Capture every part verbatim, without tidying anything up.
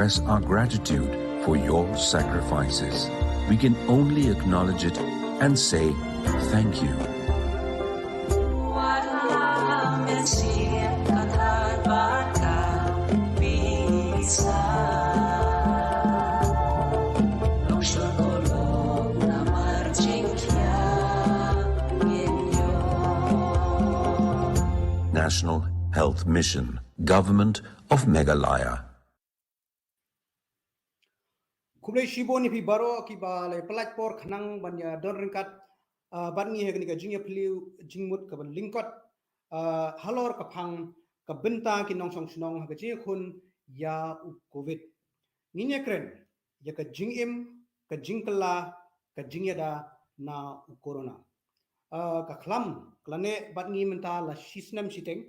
express our gratitude for your sacrifices. We can only acknowledge it and say thank you. National Health Mission, Government of Meghalaya. Khublei shibun ïa phi baroh kiba la pynlait por khnang ban ïa don ryngkat, ah, bad ngi ha kane ka jingïaphylliew jingmut kaba lyngkot, ah, halor ka phang ka bynta ki nongshong shnong ha ka jingïakhun ïa u Covid. Ngin ïakren ïa ka jingim, ka jingkylla, ka jingïada na u Corona. Ah, ka khlam ka la neh bad ngi mynta la shi snem shiteng.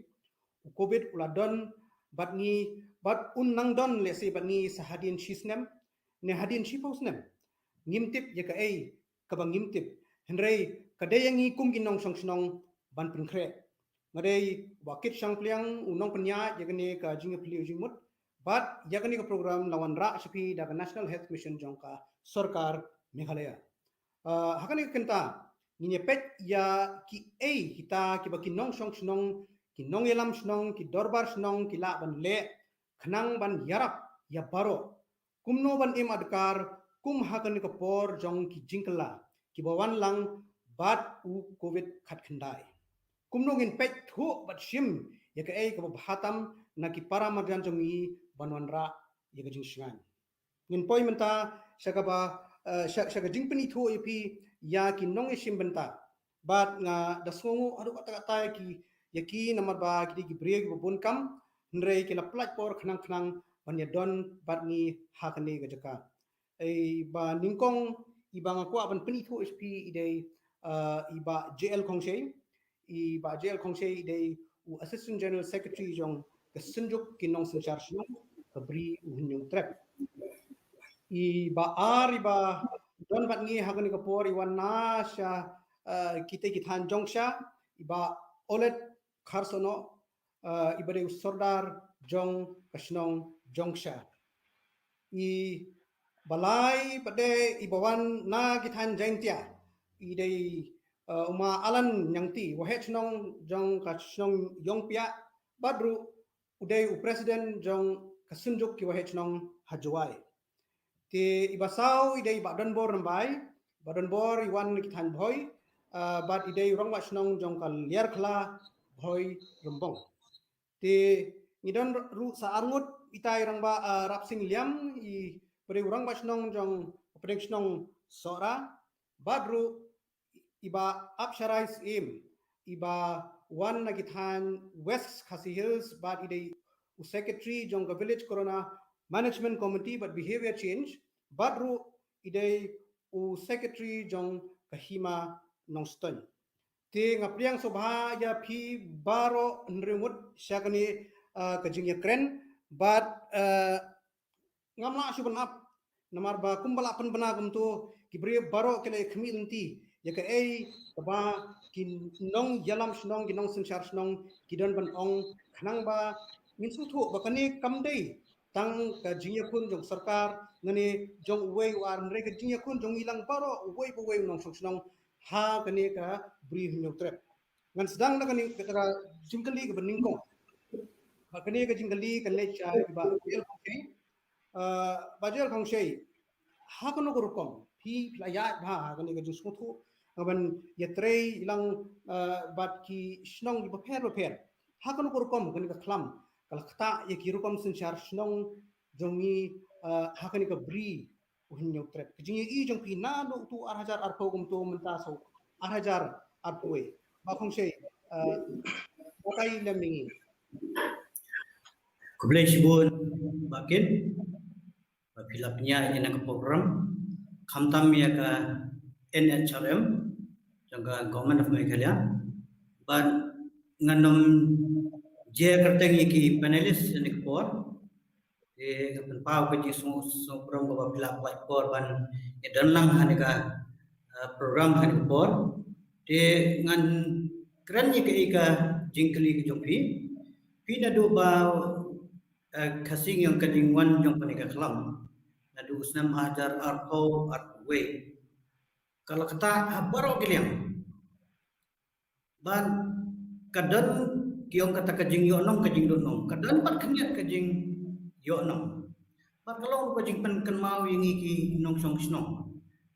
U Covid u la don bad ngi, bad un nang don lehse bad ngi sa hadien shi snem ne hadien shiphew snem. Ngim tip ïa kaei kaba ngim tip. Hynrei ka dei ïa ngi kum ki nongshong shnong ban pynkhreh. Nga dei Bah Kit Shangpliang, u nongpynïaid ïa kane ka jingïaphylliew jingmut. Bad ïa kane ka program la wanrah sha phi da ka National Health Mission jong ka sorkar Meghalaya. Ah, ha kane ka kynta ngin ïa peit ïa kiei kita kiba ki nongshong shnong, ki nongïalam shnong, ki dorbar shnong ki lah ban leh khnang ban ïarap ïa baroh. Kumno ban im adkar kum ha kane ka por jong ki jingkylla kiba wan lang bad u Covid khatkhyndai. Kumno ngin peit-thuh bad shim ïa kaei kaba bha tam na ki para marjan jong ngi ban wanrah ïa ka jingshngaiñ. Ngin poi mynta sha kaba, eh, sha, sha ka jingpynithuh ïa phi ïa ki nongïashim bynta. Bad nga da sngewnguh haduh katta katta ïa ki, ïa ki namar ba ki dei ki briew kiba bun kam, hynrei ki la pynlait por khnang khnang ban ïadon bad ngi ha kane ka jaka. Ei, ba nyngkong iba nga kwah ban pynithuh ïa phi i dei, eh, i Bah J L Khongshei, i Bah J L Khongshei i dei u Assistant General Secretary jong ka Synjuk ki Nongsynshar Shnong ka Bri u Hynñiewtrep. I Bah ar iba don bad ngi ha kane ka por i wan na sha, eh, kita ki thaiñ jong sha, i Bah Olet Kharsono, eh, iba dei u sordar jong ka shnong jong sha. I Bah lai pat de iba wan na ki thaiñ Jaintia i dei, eh, u Ma Alan Ñiangti, waheh shnong jong ka shnong Iongpiah, bad ruh u dei u president jong ka Synjuk ki waheh shnong ha Jowai. Te iba saw i dei Bah Donbor Rymbai, Bah Donbor i wan na ki thaiñ Bhoi, eh, bad i dei u rangbah shnong jong ka Liarkhla Bhoi Rymbong. Te ngi don ruh sa arngut itai rangbah, eh, Rapsing Liam iba dei u rangbah shnong jong ka pdeng shnong Sohra, bad ruh i Bah Apsharai Syiem iba wan na ki thaiñ West Khasi Hills bad i dei u secretary jong ka Village Corona Management Committee bad Behavior Change, bad ruh i dei u secretary jong ka Hima Nongstoiñ. Te nga pdiang sngewbha ïa phi baroh hynriew ngut sha kane, eh, ka jingïakren bad, eh, ngam lah shuh ban ap namar ba kumba la pynbna kumto ki briew baroh ki la ïakhmih lynti ïa kaei kaba ki nongïalam shnong, ki nongsynshar shnong ki don ban ong, khnang ba ngin sngewthuh ba kane kam dei tang ka jingïakhun jong sorkar ne jong uwei u ar, hynrei ka jingïakhun jong ngi lang baroh, uwei pa uwei u nongshong shnong ha kane ka Bri Hynñiewtrep. Ngan sdang da kane ka jingkylli kaba nyngkong. Ba kane ka jingkylli kan leit sha i Bah J L Khongshei. Eh, Bah J L Khongshei, ha kano ka rukom phi, phi la ïaid bha ha kane ka jingsngewthuh, nga ban ïatrei lang, eh, bad ki shnong kiba pher ba pher. Ha kano ka rukom kane ka khlam ka la ktah ïa ki rukom synshar shnong jong ngi, eh, ha kane ka Bri u Hynñiewtrep. Ka jingïohi jong phi naduh uto ar hajar arphew kumto mynta sa u ar hajar arphew wei. Bah Khongshei, eh, batai lem ïa ngi. Khublei shibun Bah Kit ba phi la pynïaid ïa kane ka program, khamtam ïa ka N H R M jong ka Government of Meghalaya. Bad ngan nym jia kyrteng ïa ki panelist ïa kane ka por. Te nga pynpaw ka jingsngew, sngewprom kaba phi la pynpaw por ban ïadon lang ha kane ka, eh, program ha kane ka por. Te ngan kren ïa ka, ïa ka jingkylli ka jong phi. Phi naduh ba eh, Khasi ngi ong ka jingwan jong kane ka khlam naduh u snem hajar arphew arphew wei ka la ktah ha baroh ki liang. Bad ka don ki ong kata ka jingïohnong ka jingduhnong, ka don pat khyndiat ka jingïohnong. Bad ka long ka jingpynkynmaw ïa ngi ki nongshong shnong.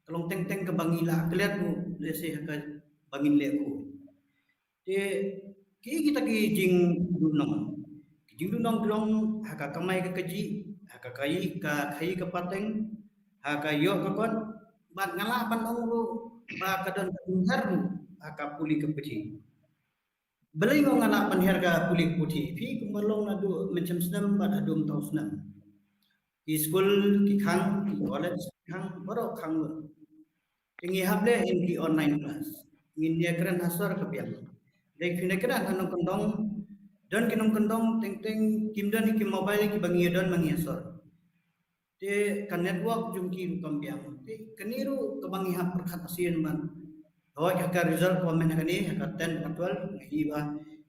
Ka long teng teng kaba ngi la klet ruh lehse ha kaba ngin leh ruh. Te ki kita ki jingduhnong, ki jingduhnong ki long ha ka kamai ka kajih, ha ka khaïi ka khaïi ka pateng, ha ka ïoh ka kot. Bad nga lah ban ong ruh ba ka don ka jinghiar ruh ha ka pule ka puthi. Balei nga ong nga lah ban hiar ka pule ka puthi? Phi kumba long naduh mynshem snem bad haduh mynta u snem, ki skul ki khang, ki college ki khang, baroh khang lut. Te ngi hap leh ïa ki online class, ngin ïa kren ha sor ka biang. Dei phin ïa kren ha nongkyndong, don ki nongkyndong teng teng kim don ïa ki mobile kiba ngi ïa don ma ngi ha sor. Te ka network jong ki ruh kam biang. Te kane ruh kaba ngi hap pyrkhat shisien ban, hooid ha ka result kaba mynta kane ha ka ten ha ka twelve nga i ba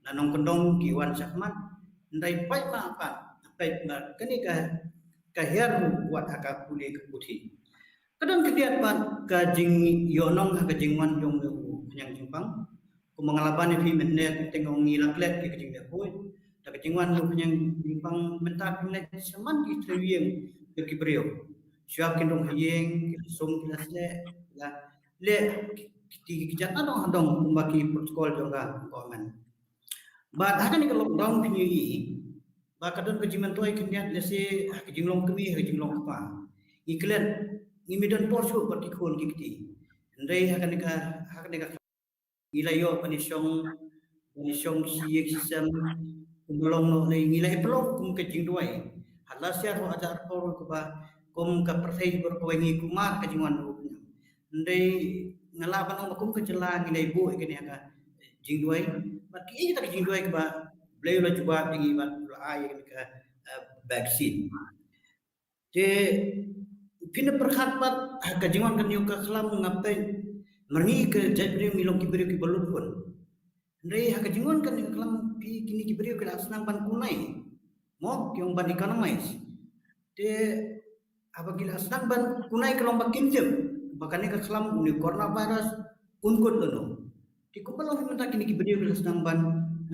na nongkyndong ki wan shakhmat. Hynrei peit ma pat, peit ma kane ka ka hiar ruh wat ha ka pule ka puthi. Ka don khyndiat pat ka jingïohnong ha ka jingwan jong u khñiang jingpang. Kumba nga la ban ïa phi mynne, teng ong ngi la klet ki ka jingdeh huid. Da ka jingwan u khñiang jingpang mynta phi leh shaman ki three ïing ki briew. Shuwa kin rung ha ïing, ki la sum ki la sleh, ki la leh ki, ki, ki jat nadong hadong kumba ki protocol jong ka government. Bad ha kane ka lockdown phi ïohi ba ka don ka jingmyntoi khyndiat lehse ha ka jinglong kmie ha ka jinglong kpa. Ngi klet, ngim don por shuh bad ki khun ki kti. Hynrei ha kane ka, ha kane ka ngi la ïoh ban ïashong, ban ïashong shi ïing shi sem. Kumba long noh lei ngi la ïa pynlong kum ka jingduwai. Ha last year ha hajar arphew kaba kum ka pyrthei baroh kawei ngi kumar ka jingwan ruh. Hynrei nga lah ban ong ba kum ka jylla ngi la ïa buh ïa kane ka jingduwai. Bad ki ïa kita ka jingduwai kaba Blei u la jubab ïa ngi bad u la ai ïa kane ka, eh, vaccine. Te phin ïa pyrkhat pat ha ka jingwan kane ka khlam nga peit, mar ngi ka jaitbynriew ngi long ki briew kiba lut bun. Hynrei ha ka jingwan kane ka khlam phi, kine ki briew ki la sdang ban kunai. Mo, ki ong ban economize. Te haba ki la sdang ban kunai ka long ba kim tip ba kane ka khlam une u coronavirus un kut lano. Te kumba long mynta kine ki briew ki la sdang ban,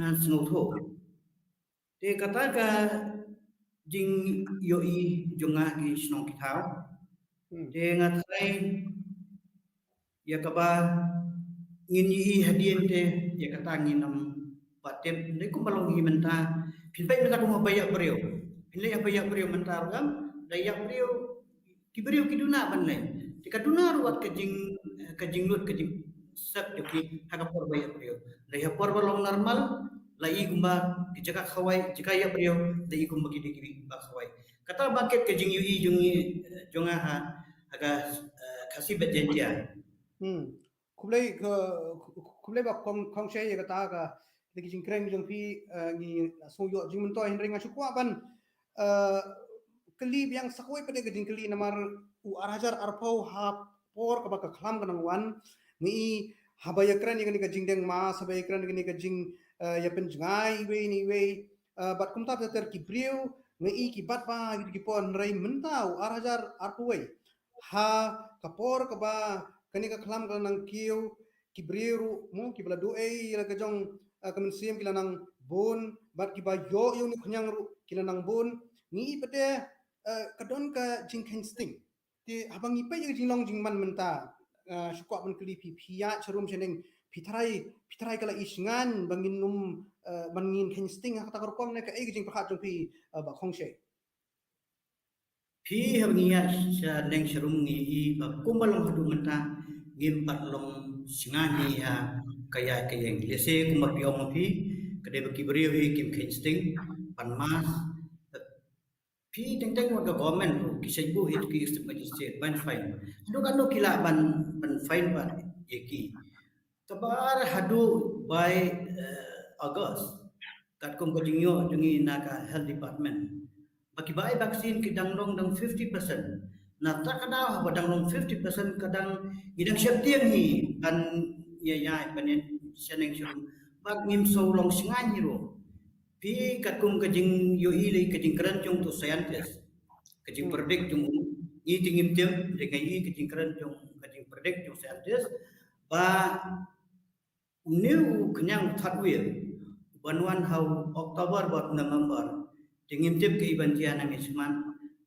eh, sngewthuh. Te kata ka jingïohi jong nga ki shnong ki thaw. Hmm. Te nga tharai ïa kaba ngin ïohi hadien te ïa kata ngin ym pat tip. Dei kumba long hi mynta, phin peit mynta kumba ïa briew. Phin leit ïa briew mynta ruh, da ïa briew ki briew ki duna ban leit. Te ka duna ruh wat ka jing, ka jinglut ka jingsep jong ki ha ka por ba ïa briew. Da ïa por ba long normal, la i kumba ki jaka khawai, jaka ïa briew, da i kumba ki dei kiba khawai. Kata ba kit ka jingïohi jong ngi, jong nga ha, ha ka, eh, Khasi bad Jaiñtia. Hmm. Khublei, khublei Bah Khongshei ïa kata ka, ka jingkren jong phi, eh, ngi la sngew ïoh jingmyntoi, hynrei nga shu kwah ban, eh, kylli biang sa kawei pat de ka jingkylli namar u ar hajar arphew ha por kaba ka khlam ka nang wan, ngi i haba ïa kren ïa kane ka jingdeng mask, haba ïa kren ïa kane ka jing, eh, ïa pynjngai iwei na iwei, eh, bad kumta ter ter ki briew, ngi i ki bat ba ki por, hynrei mynta u ar hajar arphew wei ha ka por kaba kane ka khlam ka la nang kiew, ki briew ruh mo kiba la duh ei ïa la ka jong, eh, ka mynsiem ki la nang bun, bad kiba ïoh ïa une u khñiang ruh ki la nang bun. Ngi i pat de, eh, ka don ka jingkheiñ sting. Te haba ngi peit ïa ka jinglong jingman mynta, eh, shu kwah ban kylli phi, phi ïaid sharum shaneng, phi tharai, phi tharai ka la i shngain ba ngin ym, eh, ban ngin kheiñ sting ha kata ka rukom ne kaei ka jingpyrkhat jong phi, eh, Bah Khongshei? Phi, haba ngi ïaid shaneng sharum ngi i ba kumba long haduh mynta ngim pat long shngain hi ha ka ïaid ka ïeng. Lehse kumba phi ong phi, ka dei ba ki briew hi kim kheiñ sting, ban mask. Phi, teng teng wat ka government ruh ki shait buh ïa ki district magistrate ban fine. Haduh katno ki lah ban, ban fine pat ïa ki? Kaba ar haduh bai, eh, August, katkum ka jingïoh jong ngi na ka health department, ba kiba ai vaccine ki dang long dang fifty percent. Na kata ka daw haba dang long fifty percent ka dang, ngi dang sheptieng hi ban ïa ïaid ban ïa shaneng sharum. Bad ngim shu long shngain hi ruh. Phi katkum ka jingïohi lei ka jingkren jong uto u scientist, ka jingpredict jong u, ngi te ngim tip, te ngi ïohi ka jingkren jong, ka jingpredict jong u scientist ba une u khñiang third wave u ban wan ha u October bad November, te ngim tip kaei ban jia na ngi smat.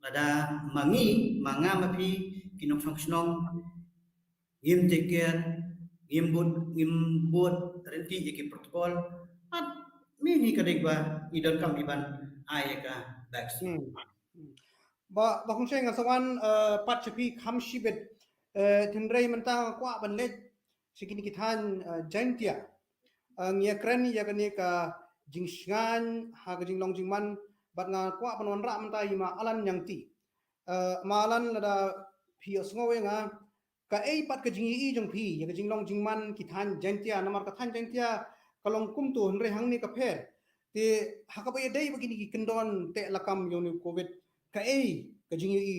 Lada ma ngi, ma nga ma phi ki nongshong shnong, ngim take care, ngim bud, ngim bud ryntih ïa ki protocol, at mynne ka dei ba ngi donkam ban ai ïa ka vaccine. Hmm. Hmm. Bah, Bah Kongshai, nga sa wan, eh, pat sha phi kham shibit, eh, hynrei mynta nga kwah ban leit sha kine ki thaiñ, eh, Jaintia. Eh, ngi ïa kren ïa kane ka jingshngaiñ ha ka jinglong jingman, bad nga kwah ban wanrah mynta ïa ma Alan Ñiangti. Eh, ma Alan, lada phi ïohsngew ïa nga, kaei pat ka jingïohi jong phi ïa ka jinglong jingman ki thaiñ Jaintia, namar ka thaiñ Jaintia ka long kumto, hynrei hangne ka pher. Te ha kaba ïadei bad kine ki kyndon teh lakam ïa une u Covid, kaei ka jingïohi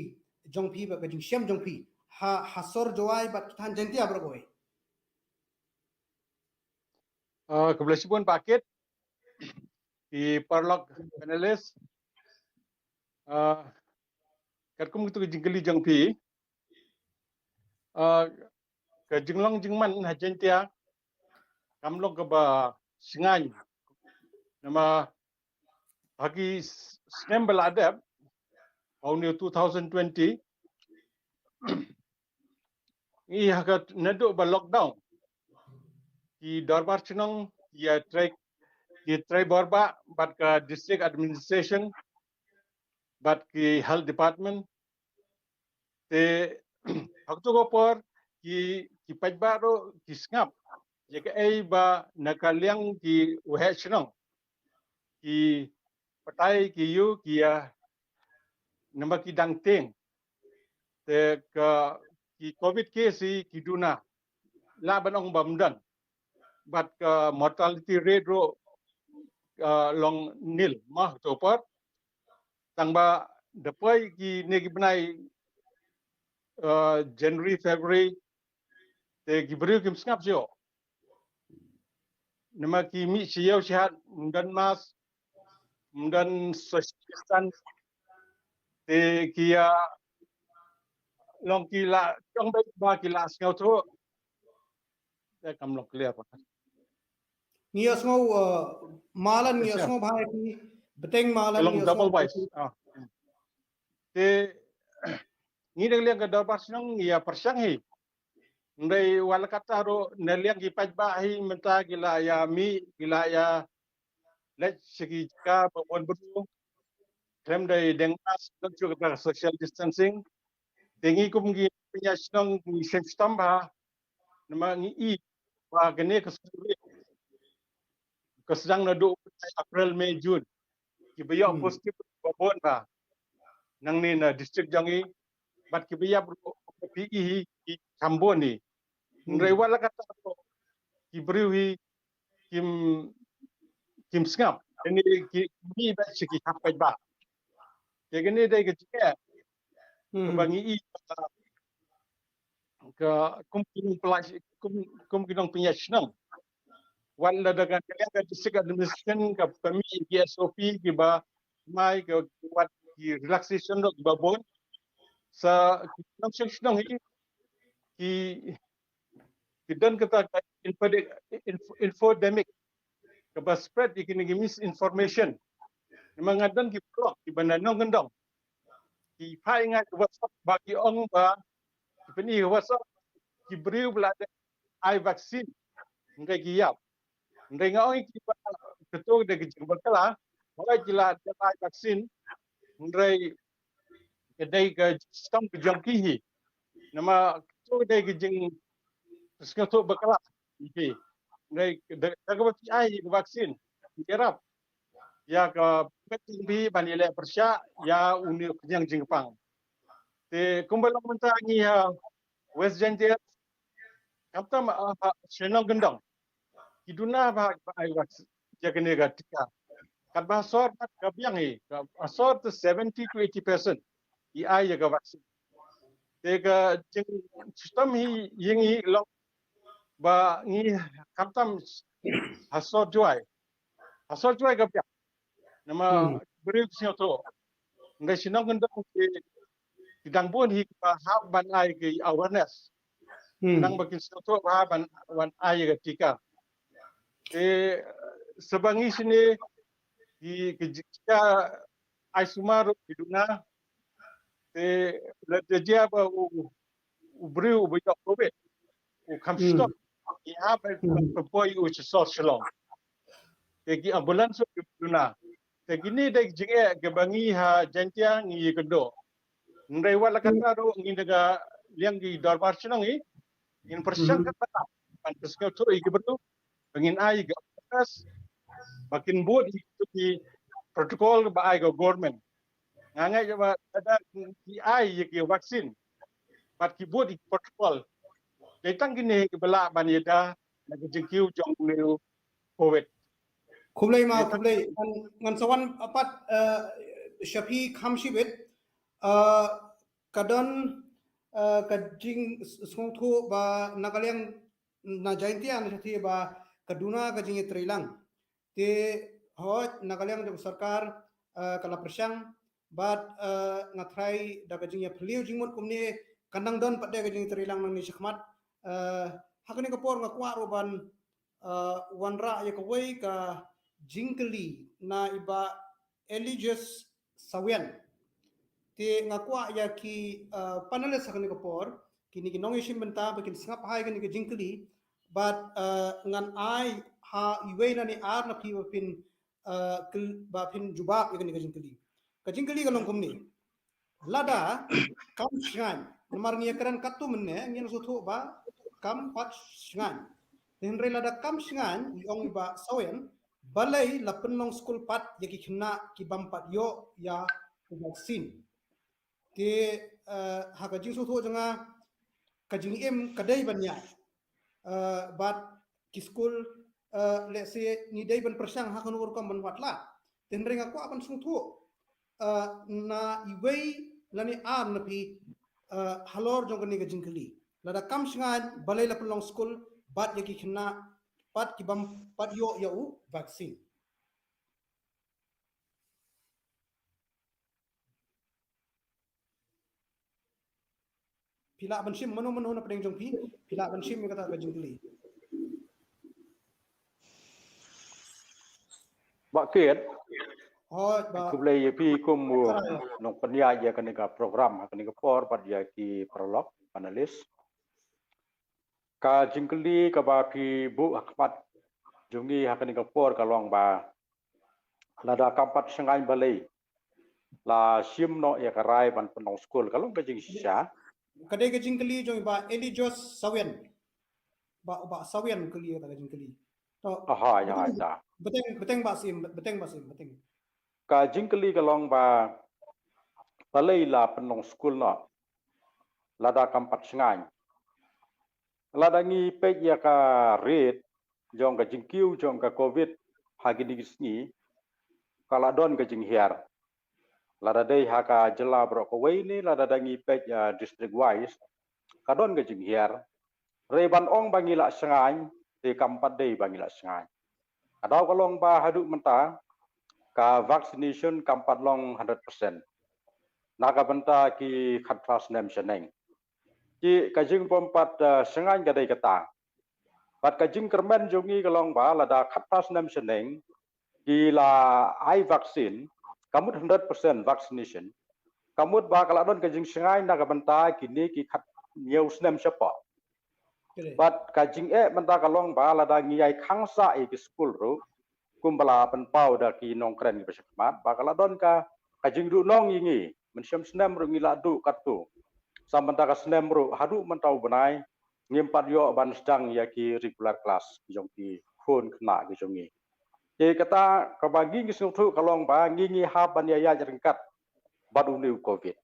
jong phi bad ka jingshem jong phi ha, ha sor Jowai bad ki thaiñ Jaintia baroh kawei? Ah, khublei shibun Bah Kit, ki paralok panelist. Ah, katkum kito ki jingkylli jong phi, ah, ka jinglong jingman ha Jaintia kam long kaba shngaiñ. Namar ha ki s-, snem ba la dep, ha une u two thousand twenty, ngi ha ka naduh ba lockdown, ki dorbar shnong, ki ïa trei, ki trei bor bah bad ka district administration bad ki health department. Te ha kato ka por ki, ki paidbah ruh ki sngap ïa kaei ba na ka liang ki waheh shnong, ki pathai ki ïoh ki ïa, namar ki dang tieng. Te ka, ki Covid case hi ki duna, lah ban ong ba ym don. Bad ka mortality rate ruh, ah, long nil ma ha kato ka por. Tang ba da poi kine ki bnai, ah, January, February, te ki briew kim sngap shuh. Namar ki mih sha ïew sha hat, ym don mask, ym don social distance. Te ki ïa long ki la jong bad ba ki la sngewthuh. Te kam long clear pat. Ngi ïohsngew, uh, ma Alan, ngi ïohsngew bha ïa phi. Bteng ma Alan, long ngi ïohsngew double voice. Ah. Te ngi na liang ka dorbar shnong ngi ïa pyrshang hi. Hynrei wat la katta ruh na liang ki paidbah hi mynta ki la ïa mih, ki la ïa leit sha ki jaka ba bun briew. Khlem da deng mask, don shuh kata ka social distancing. Te ngi kum ki pynïaid shnong ngi sngewsih tam bha. Namar ngi i ba kane ka sngewsih ka sdang naduh April, May, June. Kiba ïoh positive ba bun bha nangne na district jong ngi. Bad kiba ïap ruh phi i hi ki kham bun hi. Hynrei wat la katta ruh ki briew hi kim, kim sngap. Kine ki mih beit sha ki hap paidbah. Te kane dei ka jingeh kaba ngi i ka, kum ki nongpynïaid, kum, kum ki nongpynïaid shnong. Wat la da ka, ka district administration ka pynmih ki S O P kiba mai ka, wat ki relaxation ruh kiba bun. Sa ki nongshong shnong hi ki, ki don kata ka infode-, inf-, infodemic kaba spread ïa kine ki misinformation. Namar nga don ki paralok kiba na nongkyndong ki phah ïa nga ka WhatsApp ba ki ong ba ki pyni ka WhatsApp ki briew ba la dep ai vaccine hynrei ki ïap. Hynrei nga ong ïa ki ba kato ka dei ka jingbakla, hooid ki la dep ai vaccine hynrei ka dei ka jingshitom ka jong ki hi. Namar kato ka dei ka jingsngewthuh bakla ïa ki. Hynrei da, da kaba phi ai ïa ka vaccine, phi ïarap ïa ka pyrshah jong phi ban ïaleh pyrshah ïa une u khñiang jingpang. Te kumba long mynta ngi ha West Jaintia, khamtam, ah, ha shnong kyndong, ki duna bha ba ai vaccine ïa kane ka tika. Katba ha sor pat ka biang hi, ka ha sor te seventy to eighty percent ki ai ïa ka vaccine. Te ka jingshitom hi ïa ngi long ba ngi khamtam ha sor Jowai. Ha sor Jowai ka biang. Namar briew ki sngewthuh. Nga shnong kyndong ki, ki dang bun hi kiba hap ban ai ki awareness. Nang ba kin sngewthuh ba ban, ban ai ka tika. Te sa ba ngi shane ki, ki jia ai sumar ki duna. Te la da jia ba u, u briew uba ïoh covid u kham shitom, ngi hap ban pynpoi u sha sor Shillong. Te ki ambulance ki duna. Te kine dei ki jingeh kiba ngi ha Jaintia ngi ïakynduh. Hynrei wat la katta ruh ngi na ka liang ki dorbar shnong ngi, ngin pyrshang katba lah ban pynsngewthuh ïa ki briew ba ngin ai ïa ki awareness ba kin bud ïa ki protocol ba ai ka government. Nga ngeit ba lada ki ai ïa ki vaccine bad ki bud ïa ki protocol, dei tang kine kiba lah ban ïada na ka jingkiew jong une u covid. Khublei ma, khublei. Ngan, ngan sa wan pat, eh, sha phi kham shibit. Eh, ka don, eh, ka jingsngewthuh ba na ka liang na Jaintia na shathie ba ka duna ka jingïatreilang. Te hooid na ka liang jong sorkar, eh, ka la pyrshang bad, eh, nga tharai da ka jingïaphylliew jingmut kumne kan nang don pat de ka jingïatreilang nangne shakhmat. Eh, ha kane ka por nga kwah ruh ban, eh, wanrah ïa kawei ka jingkylli na i Bah Eligius Sawian. Te nga kwah ïa ki, eh, panelist ha kane ka por, kine ki nongïashim bynta ba kin sngap ha ïa kane ka jingkylli bad, eh, ngan ai ha iwei lane ar na phi ba phin, eh, kyl-, ba phin jubab ïa kane ka jingkylli. Ka jingkylli ka long kumne. Lada kam shngaiñ, namar ngi ïakren katto mynne, ngi la sngewthuh ba kam pat shngaiñ. Te hynrei lada kam shngaiñ, i ong i Bah Sawian, balei la pynlong skul pat ïa ki khynnah ki bym pat ïoh ïa u vaccine. Te, eh, ha ka jingsngewthuh jong nga, ka jingim ka dei ban ïaid. Eh, bad ki skul, eh, let's say, ngi dei ban pyrshang ha kano ka rukom ban wad lad. Te hynrei nga kwah ban sngewthuh, eh, na iwei lane ar na phi, eh, halor jong kane ka jingkylli. Lada kam shngaiñ balei la pynlong skul bad ïa ki khynnah pat ki bym pat ïoh ïa u vaccine. Phi lah ban shim, mano mano na pdeng jong phi, phi lah ban shim ïa kata ka jingkylli. Bah Kiet. Hooid, Bah. Khublei ïa phi kum u nongpynïaid ïa kane ka program ha kane ka por bad ïa ki paralok, panelist. Ka jingkylli kaba phi buh ha khmat jong ngi ha kane ka por ka long ba lada kam pat shngaiñ balei la shim noh ïa ka rai ban pynlong skul, ka long ka jingshisha. Ka dei ka jingkylli jong i Bah Eligius Sawian. Bah, Bah Sawian kylli kata ka jingkylli. To. Aha, ïa, bteng, bteng Bah Sim, bteng Bah Sim, bteng. Ka jingkylli ka long ba balei la pynlong skul noh lada kam pat shngaiñ. Lada ngi peit ïa ka rate jong ka jingkiew jong ka covid ha kine ki sngi, ka la don ka jinghiar. Lada dei ha ka jylla baroh kawei ne lada da ngi peit, ah, district wise, ka don ka jinghiar. Hynrei ban ong ba ngi la shngaiñ, te kam pat dei ba ngi la shngaiñ. Ka daw ka long ba haduh mynta ka vaccination kam pat long hundred percent na ka bynta ki khatphra snem shaneng. Ki, ka jingbym pat, eh, shngaiñ ka dei kata. Bad ka jingkyrmen jong ngi ka long ba lada khatphra snem shaneng ki la ai vaccine, ka mut hundred percent vaccination, ka mut ba ka la don ka jingshngaiñ na ka bynta kine ki khathynñiew snem shapoh. Bad ka jingeh mynta ka long ba lada ngi ïai khang sah ïa ki skul ruh, kumba la pynpaw da ki nongkren kiba shakhmat, ba ka la don ka, ka jingduhnong ïa ngi, mynshem snem ruh ngi la duh katto. Sa mynta ka snem ruh haduh mynta u bnai ngim pat ïoh ban sdang ïa ki regular class jong ki khun khynnah ki jong ngi. Te kata kaba ngi ngi sngewthuh ka long ba ngi ngi hap ban ïaid ryngkat bad une u covid.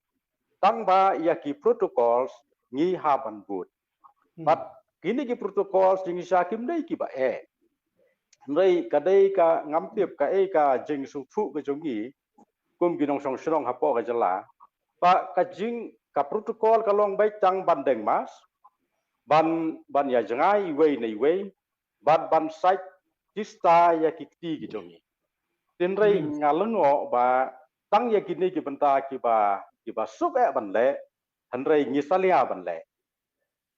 Tang ba ïa ki protocols ngi hap ban bud. Bad kine ki protocols jingshisha kim dei kiba eh. Hynrei ka dei ka ngam tip kaei ka jingsngewthuh ka jong ngi kum ki nongshong shnong hapoh ka jylla. Ba ka jing, ka protocol ka long beit tang ban deng mask, ban, ban ïa jngai iwei na iwei, bad ban sait distance ïa ki kti ki jong ngi. Hynrei nga lyngngoh ba tang ïa kine ki bynta kiba, kiba suk eh ban leh, hynrei ngi salia ban leh.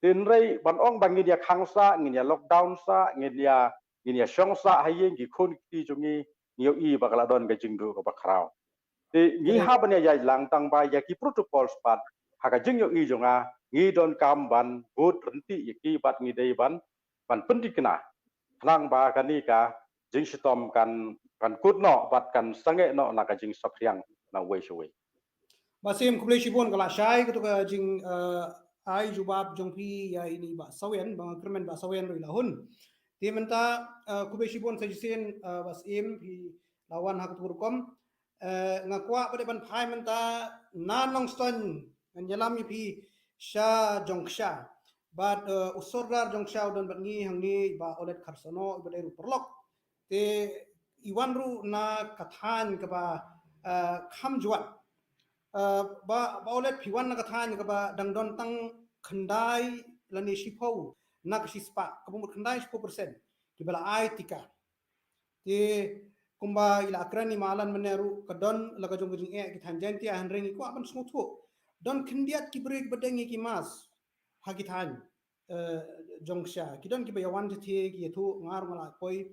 Hynrei ban ong ba ngin ïa khang sah, ngin ïa lockdown sah, ngin ïa, ngin ïa shong sah ha ïing, ki khun ki kti jong ngi, ngi ïohi ba ka la don ka jingduh kaba khraw. Te ngi hap ban ïa ïaid lang tang ba ïa ki protocols pat, ha ka jingïohi jong nga, ngi donkam ban bud ryntih ïa ki bad ngi dei ban, ban pynthikna. Khnang ba kane ka jingshitom kan, kan kut noh bad kan sangeh noh na ka jingsaphriang na uwei sha uwei. Bah Syiem, khublei shibun, ka la shai kato ka jing, eh, ai jubab jong phi ïa ine i Bah Sawian, ba nga kyrmen Bah Sawian ruh i la hun. Te mynta, eh, khublei shibun sa shisien, eh, Bah Syiem, phi la wan ha kato ka rukom. Eh, nga kwah pat ban phai mynta na Nongstoiñ, ngan ïalam ïa phi sha Jongksha. Bad, eh, u Sordar Jongksha u don bad ngi hangne, Bah Olet Kharsono, i ba dei ruh paralok. Te i wan ruh na ka thaiñ kaba, eh, kham jwat. Eh, Bah, Bah Olet, phi wan na ka thaiñ kaba dang don tang khyndai lane shiphew na ka shispah, kaba mut khyndai shiphew percent kiba la ai tika. Te kumba i la kren i Malan mynne ruh, ka don la ka jong ka jingeh ki thaiñ Jaiñtia, hynrei ngi kwah ban sngewthuh. Don khyndiat ki briew kiba deng ïa ki mask ha ki thaiñ, eh, Jongksha. Ki don kiba ïa wan shatei, ki ïathuh, nga ruh nga la poi.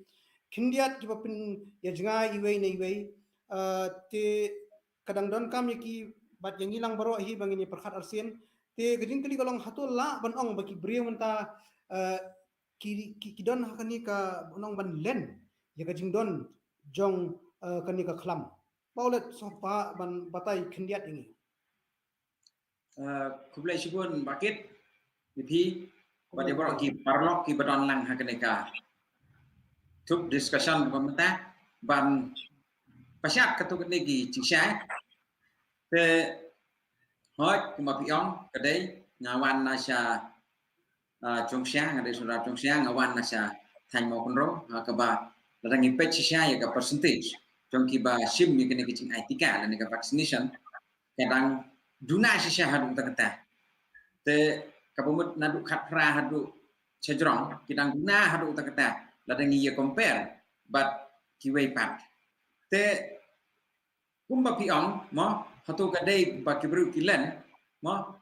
Khyndiat kiba pynïajngai iwei na iwei. Eh, te ka dang donkam ïa ki bad ïa ngi lang baroh hi ba ngin ïa pyrkhat arsien. Te ka jingkylli ka long, hato lah ban ong ba ki briew mynta, eh, ki, ki, ki don ha kane ka, ban ong, ban len ïa ka jingdon jong, eh, kane ka khlam. Bah Olet, sngewbha ban batai khyndiat ïa ngi. Eh, khublei shibun Bah Kit, ïa phi bad ïa baroh ki paralok kiba don lang ha kane ka topic discussion ba mynta, ban pynshai kato kane ki jingshai. Te hooid, kumba phi ong, ka dei nga wan na sha, ah, Jongksha, nga dei Sordar Jongksha, nga wan na sha thaiñ Mawkynrew, ha kaba lada ngi peit shisha ïa ka percentage jong kiba shim ïa kane ka jingai tika lane ka vaccination, ka dang duna shisha haduh katta katta. Te kaba mut naduh khatphra haduh shajrong, ki dang duna haduh katta katta lada ngi ïa compare bad kiwei pat. Te kumba phi ong, mo, hato ka dei ba ki briew ki len, mo,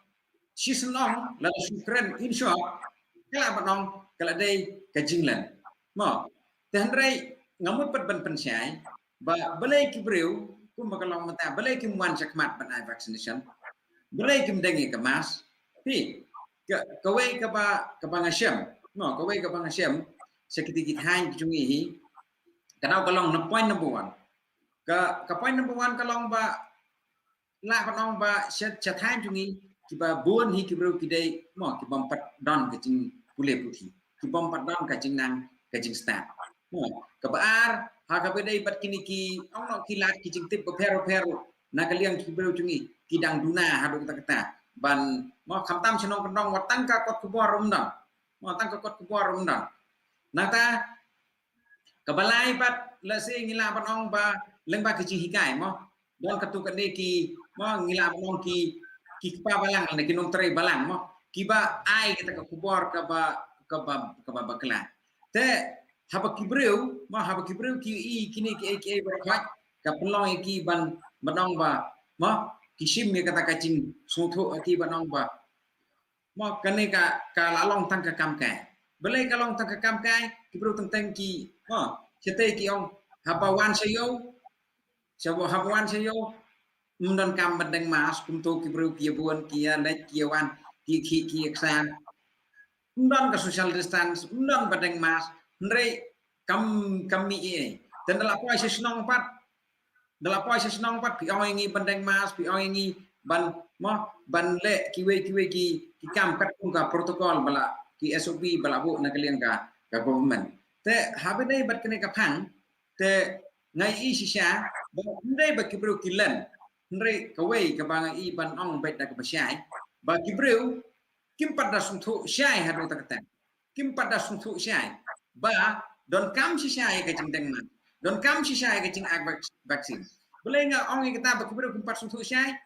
shisien ong, lada shu kren in short, ka lah ban ong ka lah dei ka jinglen, mo. Te hynrei nga mut pat ban pynshai ba balei ki briew, kumba ka long mynta, balei kim wan shakhmat ban ai vaccination, balei kim deng ïa ka mask. Phi, ka, kawei kaba, kaba nga shem, mo, kawei kaba nga shem sha kiti ki thaiñ ki jong ngi hi, ka dei, ka long na point number one. Ka, ka point number one ka long ba, lah ban ong ba sha, sha thaiñ jong ngi, kiba bun hi ki briew ki dei, mo, ki bym pat don ka jingpule puthi, ki bym pat don ka jingnang ka jingstad. Mo, kaba ar, ha kaba dei bad kine ki, ong noh, ki lad ki jingtip bapher bapher na ka liang ki briew jong ngi, ki dang duna haduh katta katta ban, mo, khamtam sha nongkyndong, wat tang ka kot khubor ruh ym don. Mo, tang ka kot khubor ruh ym don. Nangta, kaba lai pat, lehse ngi lah ban ong ba lyngba ki jinghikai, mo. Don katto katne ki, mo, ngi lah ban ong ki, ki kpa balang ne ki nongtrei balang, mo, kiba ai kata ka khubor kaba, kaba, kaba bakla. Te haba ki briew, mo, haba ki briew ki i kine kiei kiei baroh, ka pynlong ïa ki ban, ban ong ba, mo, ki shim ïa kata ka jingsngewthuh, ki ban ong ba, mo, kane ka, ka la long tang ka kam kai. Balei ka long tang ka kam kai? Ki briew teng teng ki, mo, shatei ki ong, haba wan sha ïew, sha, haba wan sha ïew, ym don kam ban deng mask, kumto ki briew ki ïa bun, ki ïa leit, ki ïa wan, ki khih, ki ïa ksan. Ym don ka social distance, ym don ban deng mask, hynrei kam, kam mih ei ei. Te da la poi sha shnong pat, da la poi sha shnong pat, phi ong ïa ngi ban deng mask, phi ong ïa ngi ban, mo, ban leh kiwei kiwei ki, ki kam katkum ka protocol ba la, ki S O P ba la buh na ka liang ka, ka government. Te haba dei bad kane ka phang, te nga i shisha ba ym dei ba ki briew ki len, hynrei kawei kaba nga i ban ong beit da kaba shai, ba ki briew kim pat da sngewthuh shai haduh katta katta. Kim pat da sngewthuh shai ba donkam shisha ïa ka jingdeng mask, donkam shisha ïa ka jingai vac-, vaccine. Balei nga ong ïa kata ba ki briew kim pat sngewthuh shai?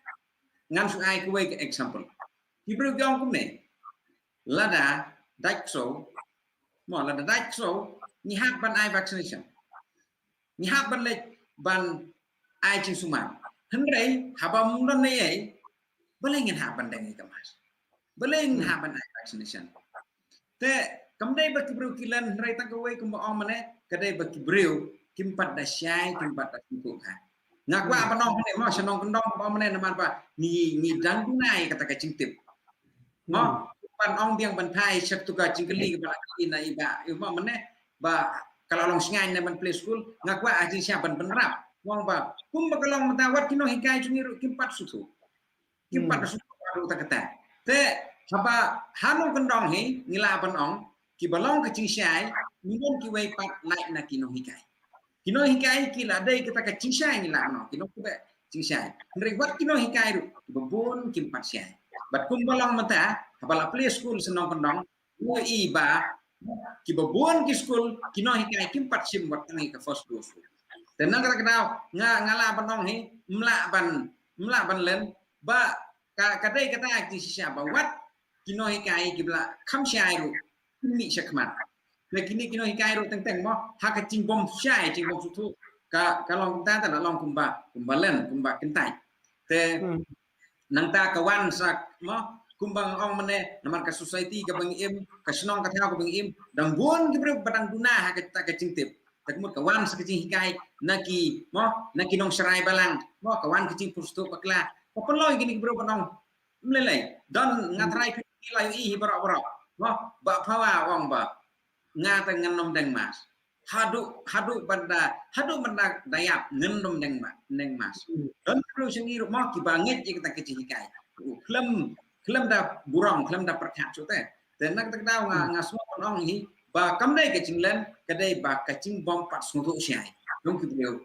Ngan shu ai kawei ka example. Ki briew ki ong kumne, lada dait ksew, mo, lada dait ksew, ngi hap ban ai vaccination. Ngi hap ban leit, ban ai jingsumar. Hynrei haba ym don ei ei, balei ngin hap ban deng ïa ka mask? Balei ngin hap ban ai vaccination? Te kam dei ba ki briew ki len, hynrei tang kawei kumba ong mynne, ka dei ba ki briew kim pat da shai, kim pat da sngewthuh ha. Nga kwah ban ong mynne mo, sha nongkyndong ba ong mynne namar ba ngi, ngi dang duna ïa kata ka jingtip. Mo, ban ong biang ban phai sha katu ka jingkylli kaba la kylli na i Bah, i Bah mynne, ba ka la long sngewsih na ban plie skul, nga kwah ha jingshisha ban bynrap. Mo ba kumba ka long mynta, wat ki nonghikai jong ngi ruh kim pat sngewthuh. Kim pat sngewthuh ruh kata kata. Te haba ha nongkyndong hi ngi lah ban ong, kiba long ka jingshai, ngi don kiwei pat lait na ki nonghikai. Ki nonghikai ki la dei kata ka jingshai ngi lah ban ong, ki long kiba jingshai. Hynrei wat ki nonghikai ruh, kiba bun kim pat shai. Bad kumba long mynta, haba la plie skul sha nongkyndong, ngi i ba kiba bun ki skul, ki nonghikai kim pat shim wat tang ïa ka first dose. Te na kata ka daw, nga, nga lah ban ong hi, ym lah ban, ym lah ban len, ba ka, ka dei kata ka jingshisha ba wat ki nonghikai kiba la kham shai ruh, kim mih shakhmat. Te kine ki nonghikai ruh teng teng mo, ha ka jingbym shai, jingbym sngewthuh, ka, ka long kumta, te la long kumba, kumba len, kumba kyntait. Te nangta ka wan sa mo, kumba nga ong mynne, namar ka society kaba ngi im, ka shnong ka thaw kaba ngi im, dang bun ki briew ba dang duna ha kata ka jingtip. Te ka mut ka wan sa ka jinghikai na ki mo, na ki nongsharai balang mo, ka wan ka jingpynsngewthuh bakla. Ka pynlong ïa kine ki briew ban ong, ym lei lei, don, nga tharai phi la ïohi hi baroh baroh mo, Bah Phawa u ong ba nga te ngan ym deng mask. Haduh, haduh ban da, haduh ban da ïap ngan ym deng ma-, deng mask. Don ki briew sha ngi ruh mo kiba ngeit ïa kata ka jinghikai. Khlem, khlem da burom, khlem da pyrkhat shuh te. Te na kata ka daw nga, nga sngewbha ban ong hi ba kam dei ka jinglen, ka dei ba ka jingbym pat sngewthuh shai jong ki briew.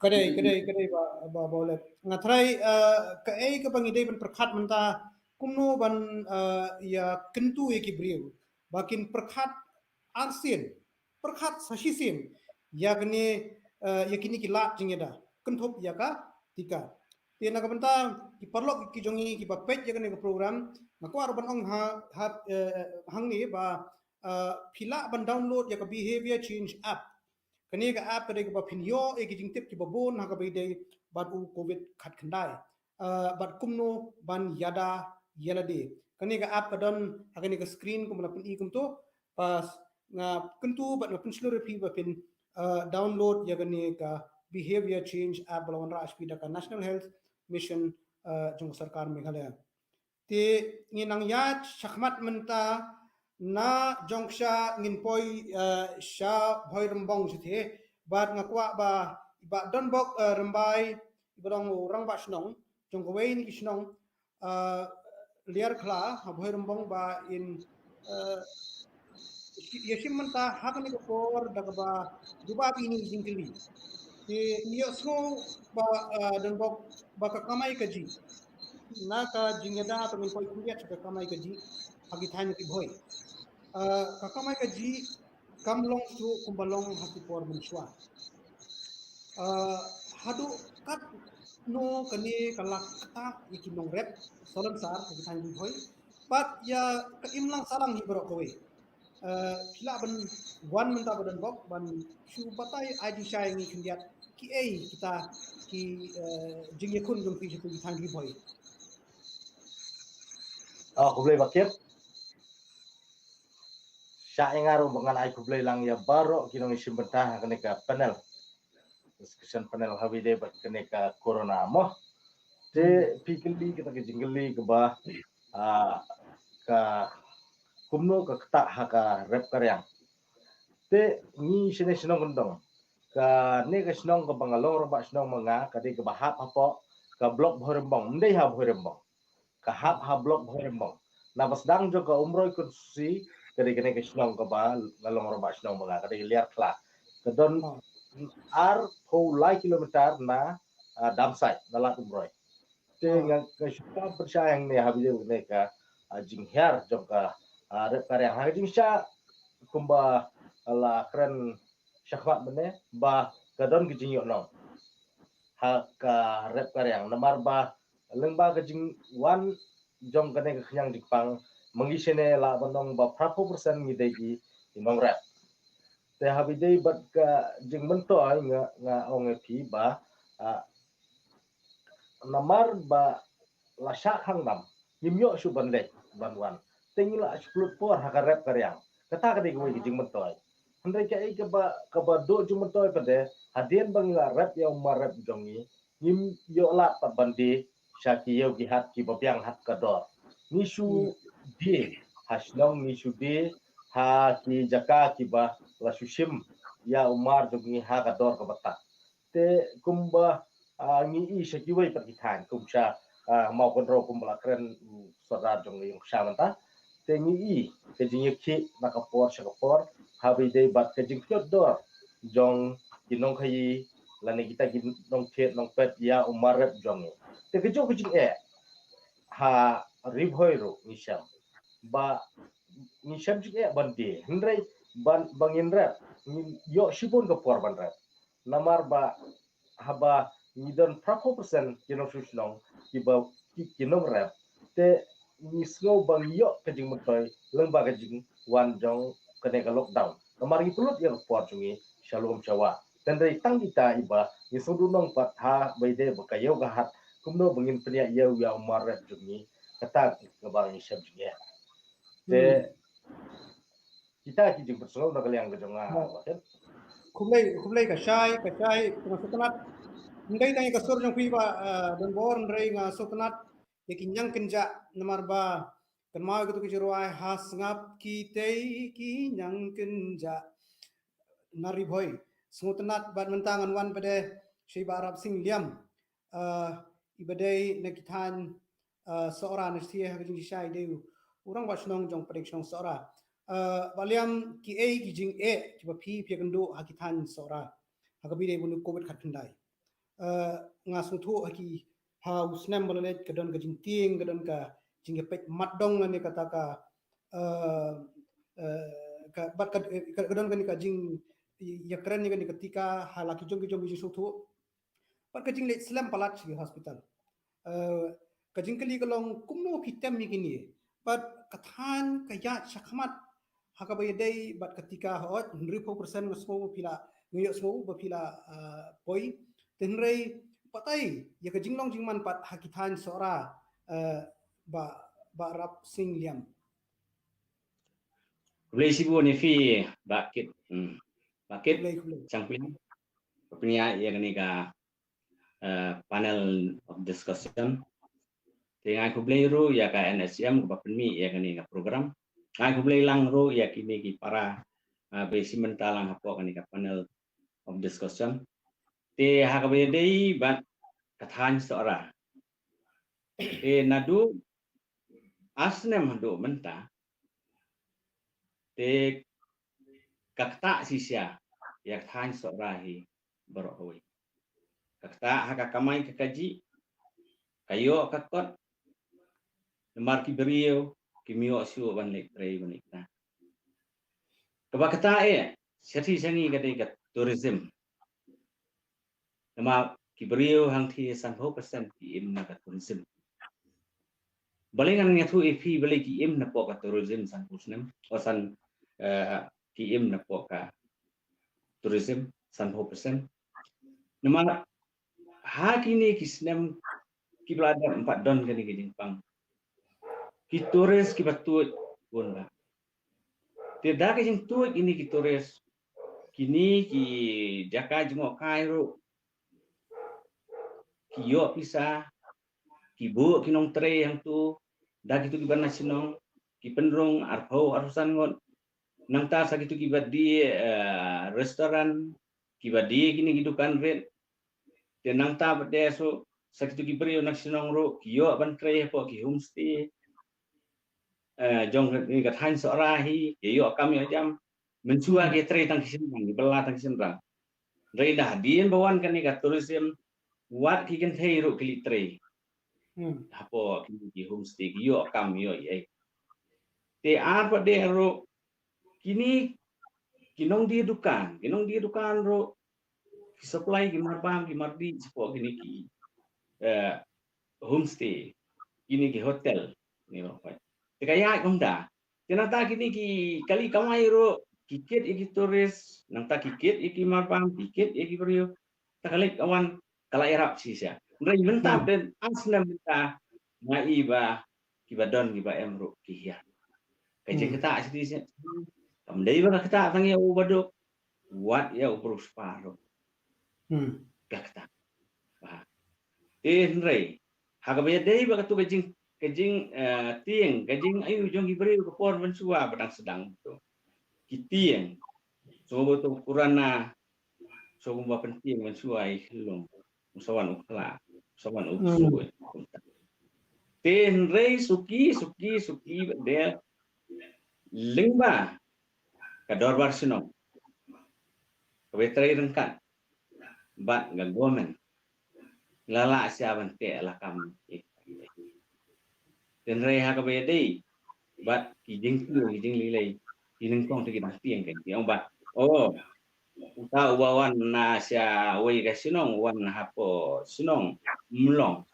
Ka dei, ka dei, ka dei ba, ba, ba u leh. Nga tharai, eh, kaei kaba ngi dei ban pyrkhat mynta, kumno ban, eh, ïa kyntu ïa ki briew ba kin pyrkhat arsien, pyrkhat sa shisien ïa kine, eh, ïa kine ki lad jingïada kynthup ïa ka tika. Te na ka bynta ki paralok ki jong ngi kiba peit ïa kane ka program, nga kwah ruh ban ong ha, ha, eh, hangne ba, eh, phi lah ban download ïa ka Behavior Change app. Kane ka app ka dei kaba phin ïoh ïa ki jingtip kiba bun ha kaba ïadei bad u covid khatkhyndai. Eh, bad kumno ban ïada ïa lade. Kane ka app ka don ha kane ka screen kumba la pyni kumto. Bad nga kyntu bad nga pynshlur ïa phi ba phin, eh, download ïa kane ka Behavior Change app ba la wanrah sha phi da ka National Health Mission, eh, jong ka sorkar Meghalaya. Te ngin nang ïaid shakhmat mynta, na jong ksha ngin poi, eh, sha Bhoirymbong shatei. Bad nga kwah ba i Bah Donbok, eh, Rymbai, iba long u rangbah shnong jong kawei na ki shnong, eh, Liarkhla ha Bhoirymbong ba in, eh, ïa shim mynta ha kane ka por da kaba jubab ïa kine ki jingkylli. Te ngi ïohsngew ba, eh, Donbok ba ka kamai kajih na ka jingïada, te ngin poi khyndiat sha ka kamai kajih ha ki thaiñ Ri Bhoi. Eh, ka kamai kajih kam long shuh kumba long ha ki por mynshuwa. Eh, haduh katno kane ka la ktah ïa ki nongrep salonsar ha ki thaiñ Ri Bhoi bad ïa ka imlang sahlang hi baroh kawei. Eh, phi lah ban wan mynta Bah Donbok ban shu batai ai jingshai ïa ngi khyndiat, kiei kita ki, eh, jingïakhun jong phi sha ki thaiñ Ri Bhoi. Oh, khublei Bah Kip. Shah ïa nga ruh ba ngan ai khublei lang ïa baroh ki nongïashim bynta ha kane ka panel, discussion panel, ha kaba ïadei bad kane ka corona mo. Te phi kylli kata ka jingkylli kaba, ah, ka kumno ka ktah ha ka rep ka riang. Te ngi shane shnong Kyndong, kane ka shnong kaba nga long rangbah shnong ma nga, ka dei kaba hap hapoh ka block Bhoirymbong, ym dei ha Bhoirymbong. Ka hap ha block Bhoirymbong. Naba sdang jong ka Umroi constituency, ka dei kane ka shnong kaba nga long rangbah shnong ma nga, ka dei Liarkhla. Ka don arphew lai kilometer na, ah, Damsait, na lad Umroi. Te nga, nga shu pynshai hangne ha video kane ka, ah, jinghiar jong ka, ah, rep ka riang. Ha ka jingshah kumba la kren shakhmat mynne ba ka don ka jingïohnong ha ka rep ka riang, namar ba lyngba ka jingwan jong kane ka khñiang jingpang, ma ngi shane lah ban ong ba phraphew percent ngi dei ki nongrep. Te haba ïadei bad ka jingmyntoi nga, nga ong ïa phi ba, ah, namar ba la shah khang nam, ngim ïoh shuh ban leit ban wan. Te ngi la shu pynlut por ha ka rep ka riang. Kata ka dei kawei ka jingmyntoi. Hynrei kaei kaba, kaba duh jingmyntoi pat de, hadien ba ngi la rep ïa u mar rep jong ngi, ngim ïoh lad pat ban die sha ki ïew ki hat kiba biang ha ka dor. Ngi shu die ha shnong, ngi shu die ha ki jaka kiba la shu shim ïa u mar jong ngi ha ka dor kaba tad. Te kumba, ah, ngi i sha kiwei pat ki thaiñ, kum sha, ah, Mawkynrew kumba la kren, mm, sordar jong ngi ïong sha mynta. Te ngi i ka jingïakhih na ka por sha ka por, haba ïadei bad ka jingkynnoh dor jong ki nongkhaïi lane kita ki nongthied nongpet ïa u mar rep jong ngi. Te kajuh ka jingeh ha Ri Bhoi ruh ngi shem ba ngi shem jingeh ban die, hynrei ban, ba ngin rep, ngin ïoh shibun ka por ban rep. Namar ba haba ngi don phra phew percent ki nongshong shnong kiba ki, ki nongrep, te ngi sngew ba ngi ïoh ka jingmyntoi lyngba ka jingwan jong kane ka lockdown. Namar ngi pynlut ïa ka por jong ngi sha lum sha wah. Hynrei tang kita iba ngi sngewdon nong pat haba ïadei bad ka ïew ka hat, kumno ba ngin pynïaid ïew ïa u mar rep jong ngi, kata kaba ngi shem jingeh. Te kita ki jingpynsngew na ka liang ka jong nga. Khublei, khublei ka shai, ka shai, ka sngewtynnat. Hynrei tang ïa ka sur jong phi ba, eh, don bor, hynrei nga sngewtynnat ïa ki ñiang kynjah namar ba kynmaw ïa katu ka jingrwai ha sngap kitei ki ñiang kynjah na Ri Bhoi. Sngewtynnat bad mynta ngan wan pat de sha i Bah Rapsing Liam. Eh, iba dei na ki thaiñ, eh, Sohra, na shisha ha ka jingshisha i dei u rangbah shnong jong pdeng shnong Sohra. Eh, Bah Liam, kiei ki jingeh kiba phi, phi ïakynduh ha ki thaiñ Sohra ha kaba ïadei bad une u Covid khatkhyndai? Eh, nga sngewthuh ha ki, ha u snem ba la leit ka don ka jingtieng, ka don ka jingïapeit matdong lane kata ka, eh, eh, ka, bad ka, ka, ka don kane ka jingïakren ïa kane ka tika ha la ki jong ki jong ki jingsngewthuh. Bad ka jingleit slem palat sha ki hospital. Eh, ka jingkylli ka long kumno phi tem ïa kine. Bad ka thaiñ ka ïaid shakhmat ha kaba ïadei bad ka tika, hooid, hynriew phew percent nga sngew ba phi la, nga ïohsngew ba phi la, eh, poi. Te hynrei batai ïa ka jinglong jingman pat ha ki thaiñ Sohra, eh, Bah, Bah Rapsing Liam. Khublei shibun ïa phi Bah Kit. Hmm. Bah Kit. Khublei, khublei. Shangpli. Ba pynïaid ïa kane ka, eh, panel of discussion. Te nga ai khublei ruh ïa ka N S M kaba pynmih ïa kane ka program. Nga ai khublei lang ruh ïa kine ki para, eh, ba ïashim bynta lang hapoh kane ka panel of discussion. Te ha kaba ïadei bad ka thaiñ Sohra, te naduh ar snem haduh mynta, te ka ktah shisha ïa ka thaiñ Sohra hi baroh kawei. Ka ktah ha ka kamai ka kajih, ka ïoh ka kot, namar ki briew kim ïoh shuh ban leit trei ban leit khnang. Kaba ktah eh, shathie sha ngi ka dei ka tourism. Namar ki briew hangthie sanphew percent ki im na ka tourism. Balei ngan ïathuh ïa phi balei ki im napoh ka tourism sanphew percent, o san, eh, ki im napoh ka tourism sanphew percent. Namar ha kine ki snem kiba la dep, ym pat don kane ka jingpang. Ki tourist kiba tuid bun ba. Te da ka jingtuid ine ki tourist, kine ki jaka jngohkai ruh ki ïoh pisa, ki buh ki nongtrei hangto, da kito kiba na shnong, ki pynrung arphew arphew san ngut. Nangta sa kito kiba die, eh, restaurant, kiba die kine ki dukan rit. Te nangta pat de sa kito ki briew na shnong ruh ki ïoh ban trei hapoh ki homestay. Eh, jong kane ka thaiñ Sohra hi, ki ïoh kam ïoh jam. Mynshuwa ki trei tang ki shynrang, ki bylla tang ki shynrang. Hynrei da hadien ba wan kane ka tourism, wat ki kynthei ruh ki leit trei. Hmm. Hapoh kine ki homestay, ki ïoh kam ïoh ei. Te ar pat de ruh kine ki nongdie dukan, ki nongdie dukan ruh ki supply ki marbam, ki mardih shapoh kine ki, eh, homestay, kine ki hotel, ne ba. Te ka ïaid kumta. Te nangta kine ki kali kamai ruh ki kit ïa ki tourist, nangta ki kit ïa ki marbam, ki kit ïa ki briew, ta ka leit ka wan, ka la ïarap shisha. Hynrei mynta, hmm, pdeng ar snem mynta, nga i ba kiba don kiba em ruh ki hiar. Ka jing, hmm, kata shisha, kam dei ba ka kata tang ïa u baduk, wat ïa u briew spah ruh. Hmm. Ka kata. Ba. Te hynrei, ha kaba ïadei ba katu ka jing, ka jing, eh, tieng, ka jing ayu jong ki briew ka por mynshuwa ba dang sdang tu. Ki tieng, so ba tu kurana, so ba pyntieng mynshuwa i khyllung, sa wan u khla, sa wan u, hmm, sui. Te hynrei suki, suki, suki ba de lyngba ka dorbar shnong, kaba trei ryngkat bad ka government, la lah sha ban teh lakam. Te hynrei ha kaba ïadei bad ki jingkiew, ki jinglei lei, ki nyngkong te ki dang tieng, ki ong ba, oh, uta uba wan na sha wei ka shnong, wan hapoh shnong, ym long.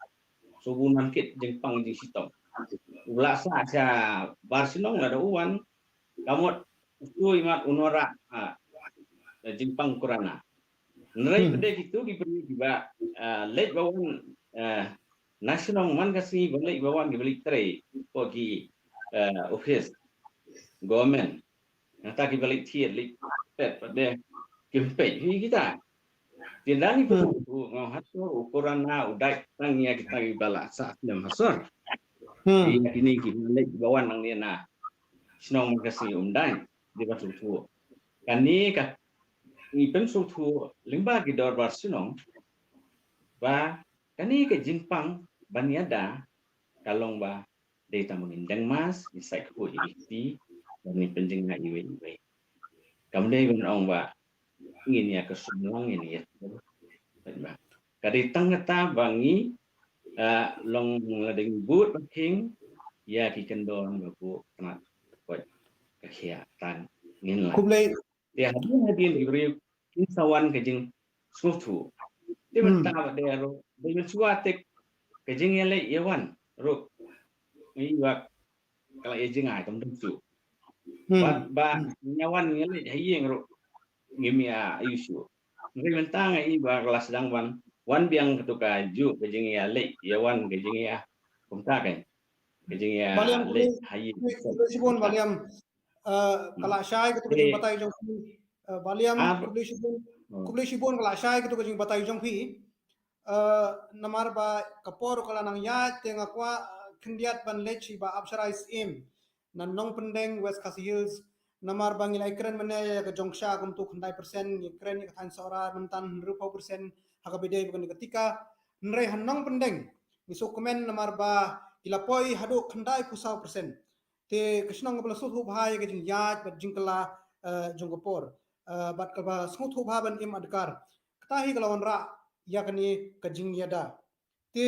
So bun wan kit jingpang jingshitom. U la sah sha bar shnong lada u wan, ka mut u sui mat u norak, ah, jingpang kurana. Hynrei, hmm, pat de kitu ki briew kiba, ah, leit ba wan, ah, na shnong man ka sngi ba leit ba wan kiba leit trei, ko ki, ah, office government. Nangta kiba leit thied leit pet pat de kim peit hi kita. Te dang i, hmm, pyntu nga hatu u kurana u dait tang ïa kita kiba la sah snem ha sor. Hmm. Ïa kine kiba leit ba wan nangne na shnong man ka sngi um dait, dei ban sngewthuh. Kane ka, ngi pynsngewthuh lyngba ki dorbar shnong ba kane ka jingpang ban ïada ka long ba dei tang ba ngin deng mask, ngin sait khuid ïa ki kti, bad ngin pynjngai iwei ïa iwei. Kam dei ban ong ba ngin ïa kyrsum lang, ngin ïa, ka dei tang kata ba ngi, ah, long la dei ngi bud ba khing ïa ki kyndon ba buh tnat, ka koit ka khiah, tang ngin la. Khublei. Te hadien hadien ki briew kin sa wan ka jingsngewthuh. Te, hmm, mynta ba dei ruh, dei mynshuwa te ka jingïaleit ïawan ruh, ngi ïa ka la ïa jngai tam dang shuh. Hmm. Ba, ba, hmm, ïawan ïaleit ha ïing ruh ngim ïa ïohi shuh. Hynrei mynta nga i ba ka la sdang ban wan biang katu ka juh ka jingïaleit ïawan, ka jingïa, kumta ka, ka jingïaleit ha ïing. Ba Liam, khublei, khublei, khublei shibun, ba Liam. Eh, ka la shai katu ka jingbatai jong phi. Eh, ba Liam, ah, khublei shibun, hmm, khublei shibun, ka la shai katu ka jingbatai jong phi. Eh, namar ba ka por ka la nang ïaid te nga kwah, eh, khyndiat ban leit sha i Bah Absharai Syiem na Nongpyndeng, West Khasi Hills. Namar ba ngi la ïakren mynne ïa ka jong sha kumtu khyndai percent, ngi kren ïa ka thaiñ Sohra mynta hynriewphew percent ha kaba ïadei bad kane ka tika. Hynrei ha Nongpyndeng ngi sngewkmen namar ba ki la poi haduh khyndaiphew saw percent. Te ka shnong kaba la sngewthuh bha ïa ka jingïaid bad jingkylla, eh, jong ka por, eh, bad kaba sngewthuh bha ban im adkar. Kata hi ka la wanrah ïa kane ka jingïada. Te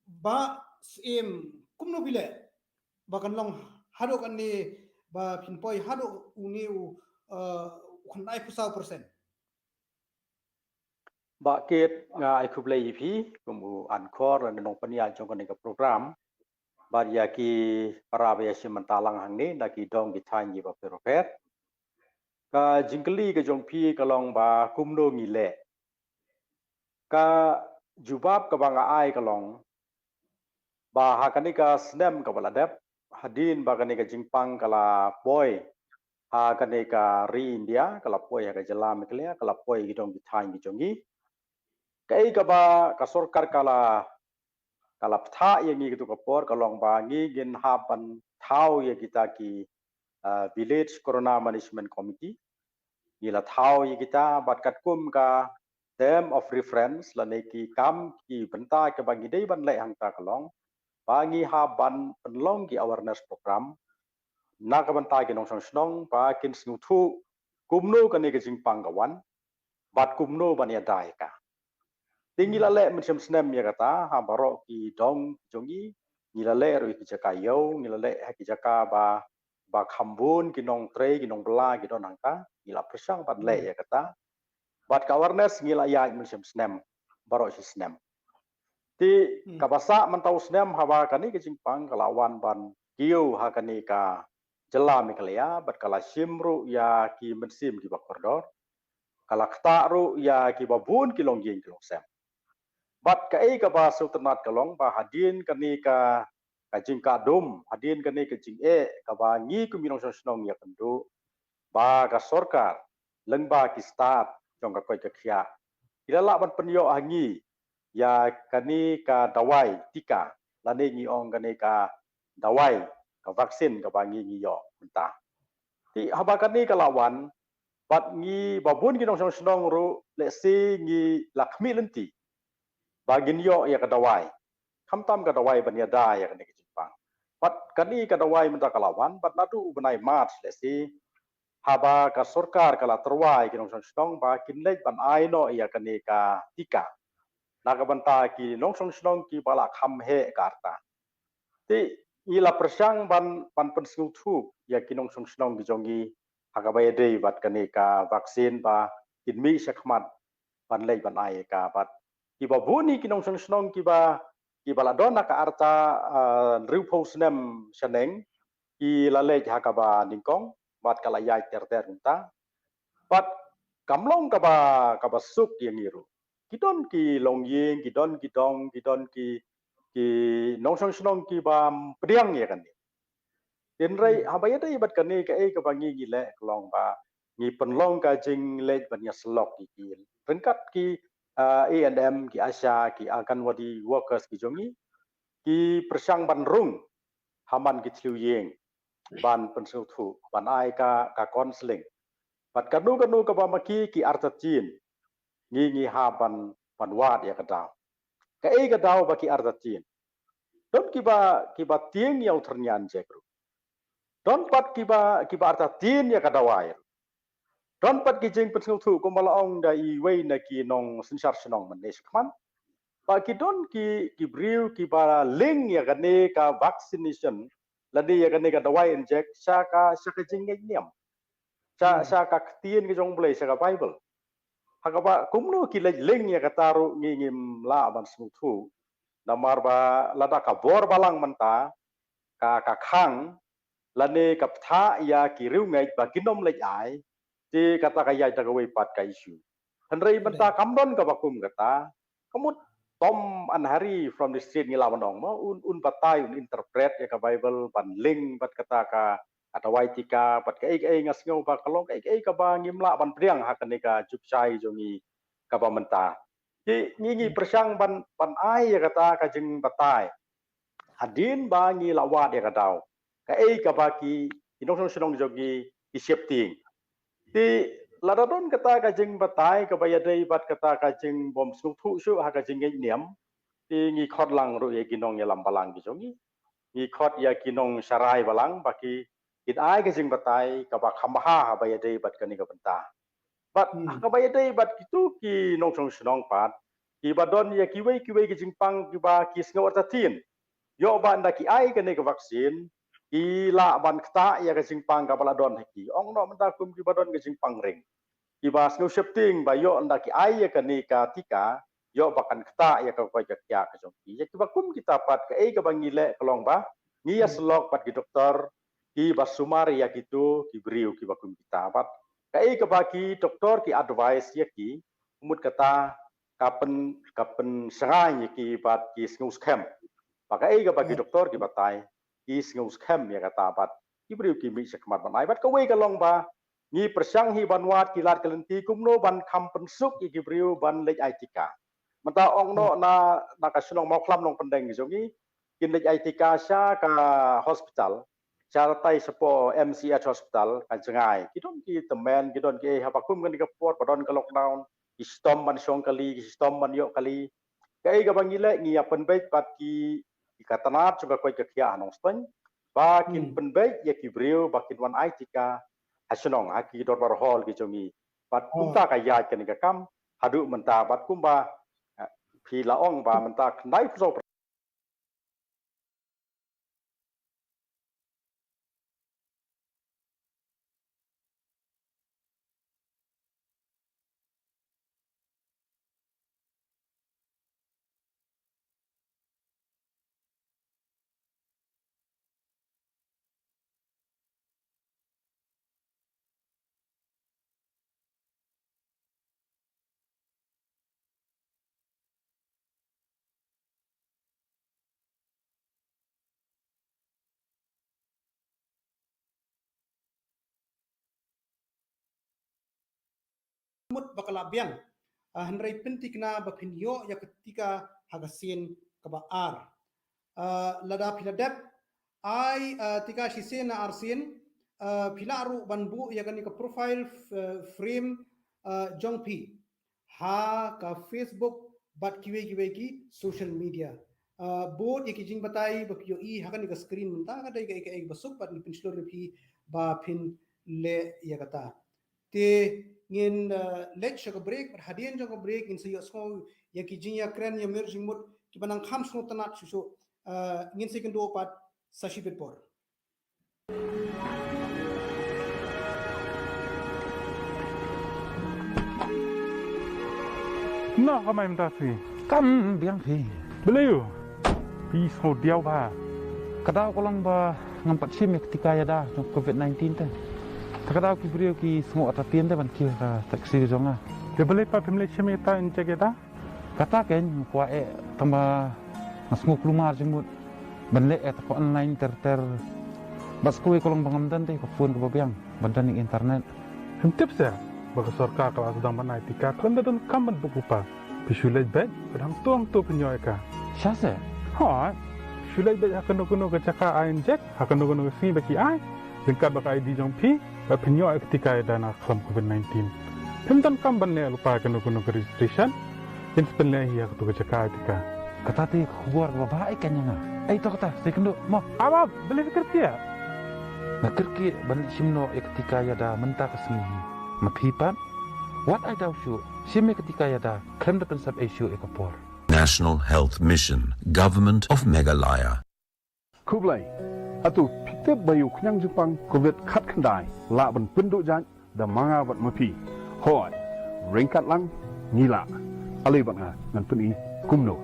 Bah Syiem, kumno phi leh ba kan long haduh kane ba phin poi haduh une u, eh, u khyndaiphew saw percent? Bah Kit, nga ai khublei ïa phi kum u anchor lane nongpynïaid jong kane ka program. Bad ïa ki para ba ïashim bynta lang hangne na ki dong ki thaiñ kiba pher bapher. Ka jingkylli ka jong phi ka long ba kumno ngi leh. Ka jubab kaba nga ai ka long ba ha kane ka snem kaba la dep, hadien ba kane ka jingpang ka la poi ha kane ka ri India, ka la poi ha ka jylla Meghalaya, ka la poi ki dong ki thaiñ ki jong ngi. Kaei kaba ka sorkar ka la, ka la pynthah ïa ngi katu ka por ka long ba ngi ngin hap ban thaw ïa kita ki, ah, Village Corona Management Committee. Ngi la thaw ïa kita bad katkum ka term of reference lane ki kam ki bynta kiba ngi dei ban leh hangta ka long ba ngi hap ban pynlong ki awareness program na ka bynta ki nongshong shnong ba kin sngewthuh kumno kane ka jingpang ka wan bad kumno ban ïada ïa ka. Te ngi la leh mynshem snem ïa kata ha baroh ki dong jong ngi, ngi la leh ruh ïa ki jaka ïew, ngi la leh ha ki jaka ba, ba kham bun ki nongtrei, ki nongbylla ki don hangta, ngi la pyrshang ban leh ïa kata. Bad ka awareness ngi la ïaid mynshem snem, baroh shi snem. Te, hmm, kaba sah mynta u snem haba kane ka jingpang ka la wan ban kiew ha kane ka, jylla Meghalaya, bad ka la shim ruh ïa ki mynsiem kiba kordor, ka la ktah ruh ïa kiba bun ki longïing ki longsem. Bad kaei kaba sngewtynnat ka long ba hadien kane ka, ka jingkah dum, hadien kane ka jingeh kaba ngi kum ki nongshong shnong ïakynduh, ba ka sorkar lyngba ki stad jong ka koit ka khiah, ki la lah ban pynïoh ha ngi ïa kane ka dawai tika, lane ngi ong kane ka dawai, ka vaksin kaba ngi ngi ïoh mynta. Te haba kane ka la wan, bad ngi ba bun ki nongshong shnong ruh lehse ngi la khmih lynti ba ngin ïoh ïa ka dawai, khamtam ka dawai ban ïada ïa kane ka jingpang. Bad kane ka dawai mynta ka la wan, bad naduh u bnai March lehse, haba ka sorkar ka la tyrwa ïa ki nongshong shnong ba kin leit ban ai noh ïa kane ka tika na ka bynta ki nongshong shnong kiba la kham heh ka rta. Te ngi la pyrshang ban, ban pynsngewthuh ïa ki nongshong shnong ki jong ngi ha kaba ïadei bad kane ka vaksin ba kin mih shakhmat ban leit ban ai ïa ka, bad kiba bun hi ki nongshong shnong kiba, kiba la don ha ka rta, ah, hynriewphew snem shaneng, ki la leit ha kaba nyngkong, bad ka la ïaid ter ter kumta. Bad kam long kaba, kaba suk ïa ngi ruh. Ki don ki longïing, ki don ki dong, ki don ki, ki nongshong shnong kiba ym pdiang ïa kane. Hynrei haba ïadei bad kane, kaei kaba ngi ngi leh ka long ba ngi pynlong ka jingleit ban ïasyllok ïa ki ryngkat ki, ah, A N M, ki ASHA, ki Anganwadi workers ki jong ngi, ki pyrshang ban rung ha man ki thliew ïing ban pynsngewthuh, ban ai ka, ka counselling. Bad kano kano kaba ma ki ki artatien, ngi ngi hap ban, ban wad ïa ka daw. Kaei ka daw ba ki artatien? Don kiba, kiba tieng ïa u thyrniang jek ruh. Don pat kiba, kiba artatien ïa ka dawai ruh. Don pat ki jingpynsngewthuh kumba la ong da iwei na ki nongsynshar shnong mynne shakhmat, ba ki don ki, ki briew kiba link ïa kane ka vaccination, lane ïa kane ka dawai injek sha ka, sha ka jingngeit niam, sha, sha ka ktien ka jong U Blei, sha ka Bible. Ha kaba kumno ki leit link ïa kata ruh ngi ngim lah ban sngewthuh. Namar ba lada ka bor balang mynta ka, ka khang lane ka bthah ïa ki riewngeit ba kin ym leit ai, te kata ka ïaid da kawei pat ka issue. Hynrei mynta kam don kaba kum kata, ka mut Tom and Harry from the street ngi lah ban ong mo, un, un batai, un interpret ïa ka Bible ban link bad kata ka, ka dawai tika, bad kaei kaei, nga sngew ba ka long kaei kaei kaba ngim lah ban pdiang ha kane ka jylliew jong ngi kaba mynta. Te ngi ngi pyrshang ban, ban ai ïa kata ka jingbatai hadien ba ngi la wad ïa ka daw. Kaei kaba ki, ki nongshong shnong jong ngi ki sheptieng. Te lada don kata ka jingbatai kaba ïadei bad kata ka jingbym sngewthuh shuh ha ka jingngeit niam, te ngi khot lang ruh ïa ki nongïalam balang ki jong ngi, ngi khot ïa ki nongsharai balang ba ki, kin ai ka jingbatai kaba kham bha haba ïadei bad kane ka bynta. Bad ha kaba ïadei bad kito ki nongshong shnong pat, kiba don ïa kiwei kiwei ki jingpang kiba ki sngew artatien, ïoh ba ynda ki ai kane ka vaksin, ki lah ban ktah ïa ka jingpang kaba la don ha ki. Ong noh mynta kum kiba don ka jingpang ring, kiba sngew sheptieng ba ïoh ynda ki ai ïa kane ka tika, ïoh ba kan ktah ïa ka koit ka khiah ka jong ki. Ïa kiba kum kita pat, kaei kaba ngi leh ka long ba ngi ïasyllok bad ki doktor kiba sumar ïa kito ki briew kiba kum kita. Bad kaei kaba ki doktor ki advice ïa ki, mut kata ka pyn, ka pynshngaiñ ïa ki bad ki sngew skhem. Bad kaei kaba ki doktor ki batai, ki sngew skhem ïa kata bad ki briew ki mih shakhmat ban ai. Bad kawei ka long ba ngi pyrshang hi ban wad ki lad ki lynti kumno ban kham pynsuk ïa ki briew ban leit ai tika. Mynta ong noh na, na ka shnong Mawkhlam Nongpyndeng ki jong ngi, kin leit ai tika sha ka hospital, sha tai shapoh M C H hospital ka jngai. Ki don ki tymmen, ki don ki, eh, haba kum kane ka por ba don ka lockdown, ki shitom ban shong kali, ki shitom ban ïoh kali. Kaei kaba ngi leh, ngi ïa pynbeit pat ki, ki ka tnat jong ka koit ka khiah ha Nongstoiñ ba kin pynbeit ïa ki briew ba kin wan ai tika ha shnong, ha ki dorbar hall ki jong ngi. Bad kumta ka ïaid kane ka kam haduh mynta, bad kumba, eh, phi la ong ba mynta khyndai phew saw ba ka la biang. Ah, hynrei pynthikna ba phin ïoh ïa ka tika ha ka sien kaba ar. Ah, lada phi la dep ai, ah, tika shisien na arsien, ah, phi lah ruh ban buh ïa kane ka profile f-, frame, ah, jong phi ha ka Facebook bad kiwei kiwei ki social media. Ah, bud ïa ki jingbatai ba phi ïohi ha kane ka screen mynta ka dei kaei kaei ba suk bad ngi pynshlur ïa phi ba phin leh ïa kata. Te ngin, ah, leit sha ka break, bad hadien jong ka break ngin sa ïohsngew ïa ki jingïakren ïamir jingmut kiba nang kham sngewtynnat shuh shuh. Ah, ngin sa ïakynduh pat sa shibit por. Noh ka mai mynta phi? Kam biang phi. Balei u? Phi sngew diaw bha. Ka daw ka long ba ngam pat shim ïa ka tika ïada jong covid nineteen te. Te ka daw ki briew ki sngew artatien te ban kiew ha ka taxi jong nga. Te balei pat phim leit shim ïa kata injek ïada? Kata kein nga kwah eh tang ba nga sngew kulmar jingmut ban leh eh tang ka online ter ter. Bad sa kawei ka long ba ngam don te ka phone kaba biang ban don ïa ka internet. Phim tip seh ba ka sorkar ka la sdang ban ai tika khlem da donkam ban buh lypa. Phi shu leit beit bad hangto hangto phin ïoh ïa ka. Shisha seh? Hooid. Shu leit beit ha kano kano ka jaka ai injek, ha kano kano ka sngi ba ki ai, ryngkat bad ka I D jong phi, bad phin ïoh ïa ka tika ïada na ka khlam covid nineteen. Phim donkam ban leh lypa ïa kano kano ka registration. Kin sa pynleit hi ha kato ka jaka ai tika. Kata te ka khubor kaba bha eh kane ïa nga. Ei to kata, sa ïakynduh mo. Ap ap, balei phi kyrkieh? Nga kyrkieh ban leit shim noh ïa ka tika ïada mynta ka sngi hi. Ma phi pat? Wat ai daw shuh, shim ïa ka tika ïada khlem da pynsep ei shuh ïa ka por. National Health Mission, Government of Meghalaya. Khublei. Hato phi tip ba ïa u khñiang jingpang covid khatkhyndai lah ban pynduh jait da ma nga bad ma phi? Hooid, ryngkat lang ngi lah. Ale bad nga ngan pyni kumno.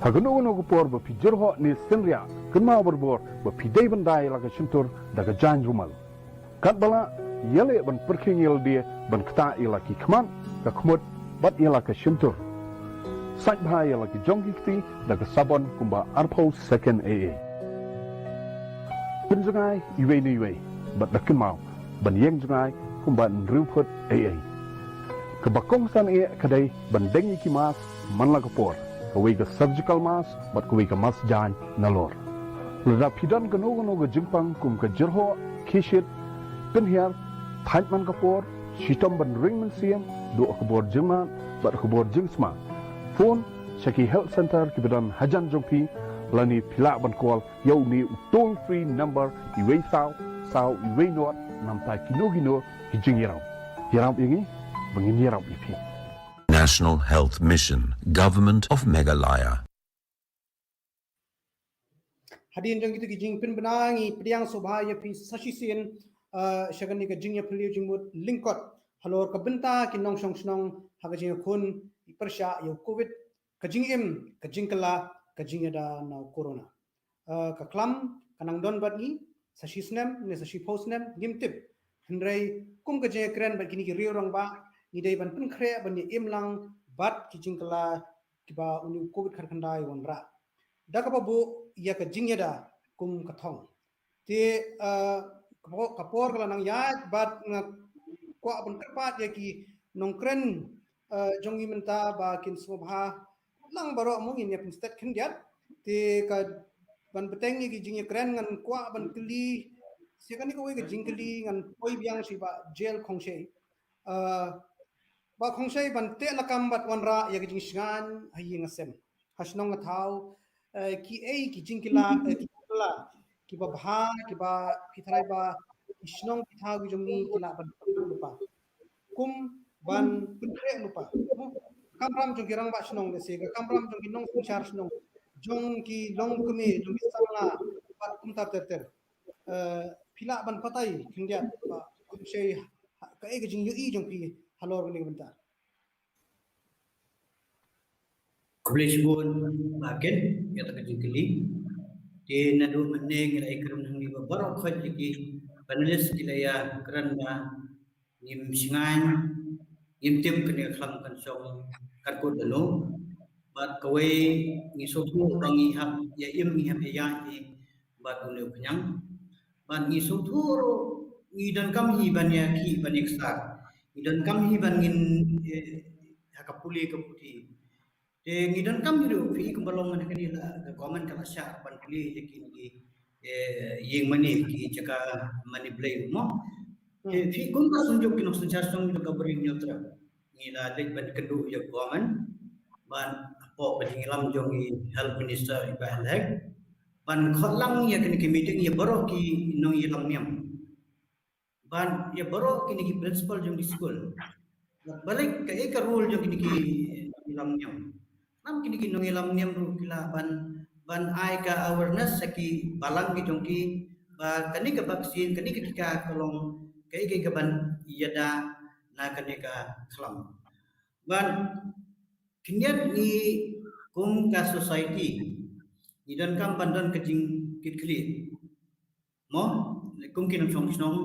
Ha kano kano ka por ba phi jyrhoh ne synriah, kynmaw barabor ba phi dei ban da ïa la ka shyntur da ka jaiñ rumal. Katba lah, ïaleh ban pyrkhing ïa lade ban ktah ïa la ki khmat, ka khmut bad ïa la ka shyntur. Sait bha ïa la ki jong ki kti da ka sabon kumba arphew second ei ei. Pynjngai iwei na iwei bad da kynmaw ban ïeng jngai kumba hynriew phut ei ei. Kaba kongsan eh ka dei ban deng ïa ki mask man la ka por, kawei ka surgical mask bad kawei ka mask jaiñ nalor. Lada phi don kano kano ka jingpang kum ka jyrhoh, khie shit, pynhiar, thait man ka por, shitom ban ring mynsiem, duh ha ka bor jingmad bad ha ka bor jingsma, phone sha ki health centre kiba don hajan jong phi, lane phi lah ban call ïa une u toll free number iwei saw saw iwei nod namar kino kino ki jingïarap. Ïarap ïa ngi ba ngin ïarap ïa phi. National Health Mission, Government of Meghalaya. Hadien jong kito ki jingpynbna ngi pdiang sngewbha ïa phi sa shisien, eh, sha kane ka jingïaphylliew jingmut lyngkot halor ka bynta ki nongshong shnong ha ka jingïakhun pyrshah ïa u covid, ka jingim, ka jingkylla, ka jingïada na u corona. Eh, ka khlam ka nang don bad ngi sa shi snem ne sa shiphew snem ngim tip. Hynrei kum ka jingïakren bad kine ki riew rangbah, ngi dei ban pynkhreh ban ïa im lang bad ki jingkylla kiba une u covid khatkhyndai u wanrah da kaba buh ïa ka jingïada kum ka thong. Te, eh, ka por, ka por ka la nang ïaid bad nga kwah ban kyrpad ïa ki nongkren, eh, jong ngi mynta ba kin sngewbha lang baroh mo, ngin ïa pynstet khyndiat. Te ka ban bteng ïa ki jingïakren ngan kwah ban kylli sha kane kawei ka jingkylli, ngan poi biang sha i Bah Jel Khongshei. Eh, Bah Khongshei, ban teh lakam bad wanrah ïa ka jingshngaiñ ha ïing ha sem, ha shnong ha thaw, eh, kiei ki jingkylla, eh, ki jingkylla kiba bha kiba phi tharai ba ki shnong ki thaw ki jong ngi ki lah ban pynlypa kum ban pynkhreh lypa? Kamram jong ki rangbah shnong, lehse ka kamram jong ki nongsynshar shnong, jong ki longkmie, jong ki samla bad kumta ter ter. Eh, phi lah ban batai khyndiat, Bah Khongshei, ha, kaei ka jingïohi jong phi halor kane ka bynta? Khublei shibun Bah Ken ïa kata ka jingkylli. Te naduh mynne ngi la ïakren hangne ba baroh khoit ïa ki panelist ki la ïakren ba ngim shngaiñ, ngim tip kane ka khlam kan shong kan kut lano. Bad kawei ngi sngewthuh ba ngi hap ïa im, ngi hap ïa ïaid hi bad une u khñiang. Bad ngi sngewthuh ruh ngi donkam hi ban ïa ki ban ïa ksar. Ngi donkam hi ban ngin, eh, ha ka pule ka puthi. Te ngi donkam hi ruh phi kumba long mynta kane la ka government ka la shah ban pule ïa kine ki, eh, ïing mane ki jaka mane blei mo. Te phi kum ka seng jong ki nongsynshar shnong jong ka Bri Hynñiewtrep, ngi la leit ban kynduh ïa ka government ban hapoh ka jingïalam jong i Health Minister i Bah L. Hek ban khot lang ïa kane ki meeting ïa baroh ki nongïalam niam ban ïa baroh kine ki principal jong ki skul. Bad balei, kaei ka role jong kine ki nongïalam niam? Nam kine ki nongïalam niam ruh ki lah ban, ban ai ka awareness ha ki balang ki jong ki ba kane ka vaccine, kane ka tika ka long kaei kaei kaban ïada na kane ka khlam. Bad khyndiat ngi kum ka society ngi donkam ban don ka jingkitkhlieh. Mo, kum ki nongshong shnong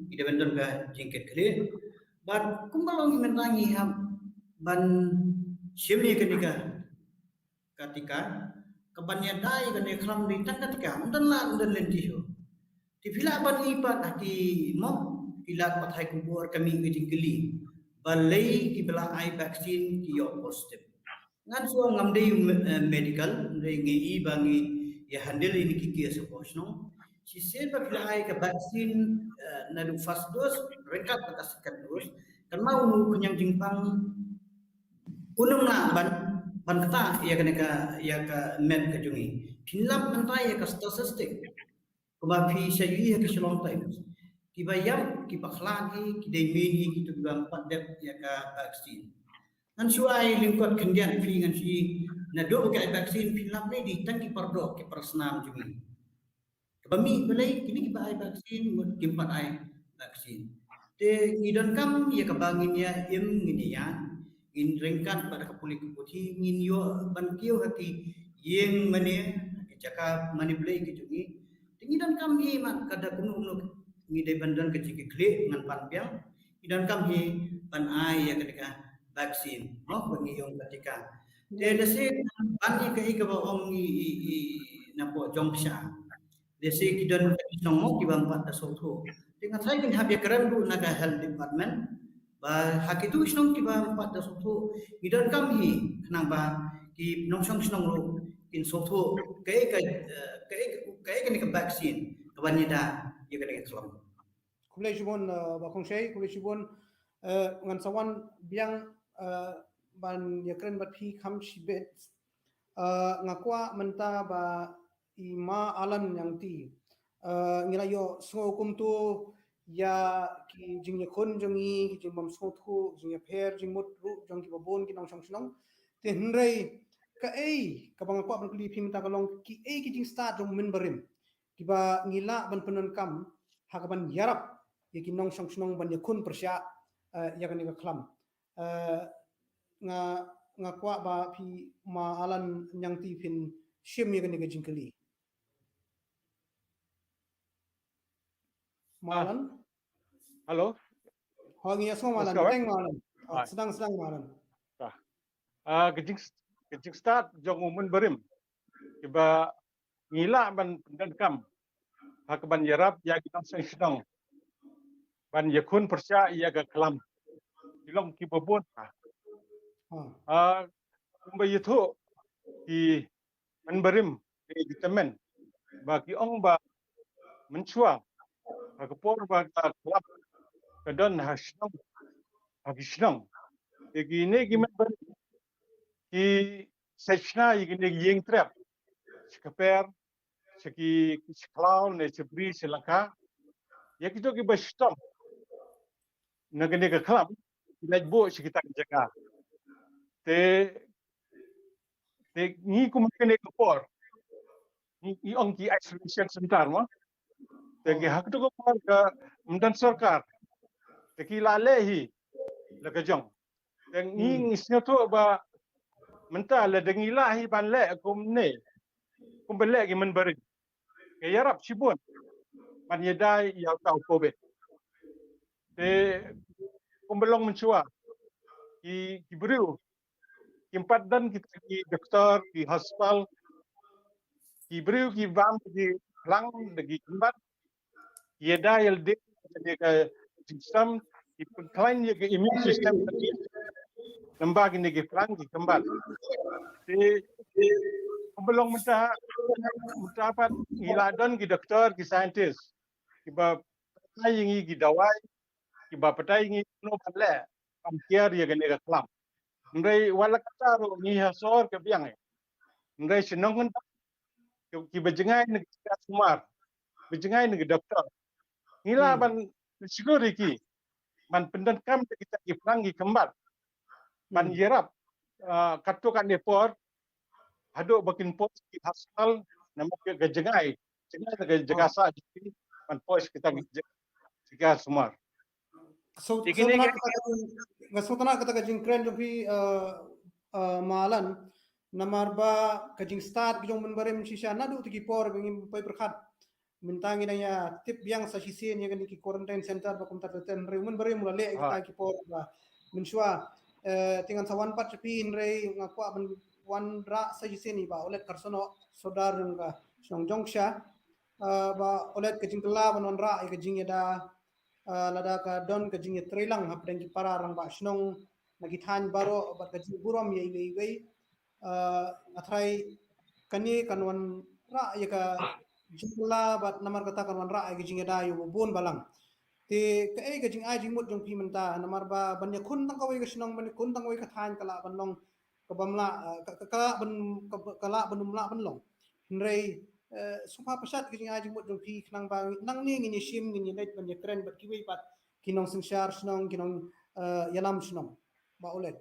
ngi dei ban don ka jingkitkhlieh. Bad kumba long ngi mynta ngi hap ban shim ïa kane ka, ka tika kaban ïada ïa kane ka khlam dei tang ka tika, ym don lad ym don lynti shuh. Te phi lah ban ïohi pat ha ki mo, phi lah pat ha ki khubor ka mih ka jingkylli balei kiba la ai vaccine ki ïoh positive. Ngan shu ong ngam dei me-, eh, medical, hynrei ngi i ba ngi ïa handle ïa kine ki case hapoh shnong. Shisien ba phi la ai ka vaccine, eh, naduh first dose ryngkat bad ka second dose, kynmaw uno u khñiang jingpang un ym lah ban, ban ktah ïa kane ka, ïa ka met ka jong ngi. Phin lap mynta ïa ka statistic. Kumba phi sa ïohi ha ki Shillong Times, kiba ïap, kiba khlad hi ki dei mynta hi kito kiba ym pat dep ïa ka vaccine. Ngan shu ai lyngkot khyndiat phi, ngan shu ïohi naduh ba ki ai vaccine phin lap ne dei tang ki para doh, ki para snam jong ngi. Kaba mih balei, kine kiba ai vaccine mut kim pat ai vaccine. Te ngi donkam ïa kaba ngin ïa im, ngin ïa, ngin ryngkat bad ka pule ka puthi, ngin ïoh ban kiew ha ki ïing mane, ha ki jaka mane blei ki jong ngi. Te ngi donkam hi, mat ka da kumno kumno ngi dei ban don ka jingkitkhlieh, ngan pan biang. Ngi donkam hi ban ai ïa kane ka vaccine, mo, ba ngi ïoh ka tika. Te lehse ban ïa kaei kaba ong i, i, i napoh jong sha. Lehse ki don ka shnong mo kiba ym pat da sngewthuh. Te nga tharai kin hap ïa kren ruh na ka health department ba ha kito ki shnong kiba ym pat da sngewthuh, ngi donkam hi khnang ba ki nongshong shnong ruh kin sngewthuh kaei ka, eh, kaei, kaei kane ka vaccine kaban ïada ïa kane ka khlam. Khublei shibun, eh, Bah Khongshei, khublei shibun, eh, ngan sa wan biang, eh, ban ïa kren bad phi kham shibit. Eh, nga kwah mynta ba i Ma Alan Ñiangti. Eh, ngi la ïohsngew kumto ïa ki jingïakhun jong ngi, ki jingbym sngewthuh, jingïapher jingmut ruh jong kiba bun ki nongshong shnong. Te hynrei kaei kaba nga kwah ban kylli phi mynta ka long kiei ki jingstad jong u mynbarim kiba ngi lah ban pyndonkam ha kaban ïarap ïa ki nongshong shnong ban ïakhun pyrshah, eh, ïa kane ka khlam. Eh, nga, nga kwah ba phi Ma Alan Ñiangti phin shim ïa kane ka jingkylli. Ma Alan? Hello? Ho, ngi ïa sngew Ma Alan. Teng Ma Alan. Sdang, sdang Ma Alan. Ah, ka jing, ka jingstad jong u mynbarim kiba ngi lah ban pyndonkam ha kaban ïarap ïa ki nongshong shnong ban ïakhun pyrshah ïa ka khlam ki long kiba bun. Ah, kumba ïathuh ki mynbarim ki tymmen ba ki ong ba mynshuwa ha ka por ba ka khlam ka don ha shnong, ha ki shnong, ïa kine ki mynbarim ki sa shna ïa kine ki ïing trep sha ka per, sha ki, sha khlaw ne sha bri sha lyngkha. Ïa kito kiba shitom na kane ka khlam ki leit buh sha kita ki jaka. Te, te ngi kum kane ka por ngi, ngi ong ki isolation center mo. Te ki ha kito ka por ka mynta sorkar te ki la leh hi la ka jong. Te ngi, ngi sngewthuh ba mynta lada ngi lah hi ban leh kumne, kumba leh ki mynbarim, ka ïarap shibun ban ïada ïa uta u covid. Te kumba long mynshuwa, ki, ki briew kim pat don kita ki doktor, ki hospital, ki briew ki bam ki lang da ki kynbat, ki ïada ïa lade ïa ka jingsam, ki pynkhlaiñ ïa ka immune system ka dei. Namar kine ki plang ki kembar. Te, te, kumba long mynta, mynta pat ngi la don ki doktor, ki scientist, kiba batai ïa ngi ki dawai, kiba batai ïa ngi kumno ban leh ban kiar ïa kane ka khlam. Hynrei wat la katta ruh ngi ha sor ka biang eh. Hynrei shnong ngan ki, kiba jngai na ki sumar, ba jngai na ki doktor. Ngi la ban shlur ïa ki ban pyndonkam ïa kita ki plang ki kembar ban ïarap, ah, katto katne por haduh ba kin poi ki hospital, namar ka jngai, jngai na ka jaka sah jong ki ban poi kita ki jaka sumar. So, so tana kata ka jing-, nga so tana kata ka jingkren jong phi, uh, uh, Malan, namar ba ka jingstad ki jong mynbarim shisha naduh te ki por ba ngim poi pyrkhat. Mynta ngi dang ïa tip biang sa shisien ïa kane ki quarantine center ba kumta te ten reu mynbarim la leh kita ki por ba mynshuwa, eh, te ngan sa wan pat sha phi hynrei nga kwah ban wanrah sa shisien ïa Bah Olet Kharsono, sordar jong ka shnong Jongsha. Ah, Bah Olet, ka jingkylla ban wanrah ïa ka jingïada, ah, lada ka don ka jingïatreilang hapdeng ki para rangbah shnong na ki thaiñ baroh bad ka jingburom ïa iwei ïa iwei. Ah, nga tharai kane kan wanrah ïa ka jingkylla bad namar kata kan wanrah ïa ka jingïada ïa u bun balang. Te kaei ka jingai jingmut jong phi mynta, namar ba ban ïakhun tang kawei ka shnong, ban ïakhun tang kawei ka thaiñ ka lah ban long kaba mlah, ah, ka, ka, ka lah ban, ka, ka lah ban ym lah ban long. Hynrei, eh, sngewbha pynshai ka jingai jingmut jong phi khnang ba nangne ngin ïashim, ngin ïaleit ban ïakren bad kiwei pat ki nongsynshar shnong, ki nong, eh, ïalam shnong. Bah Olet.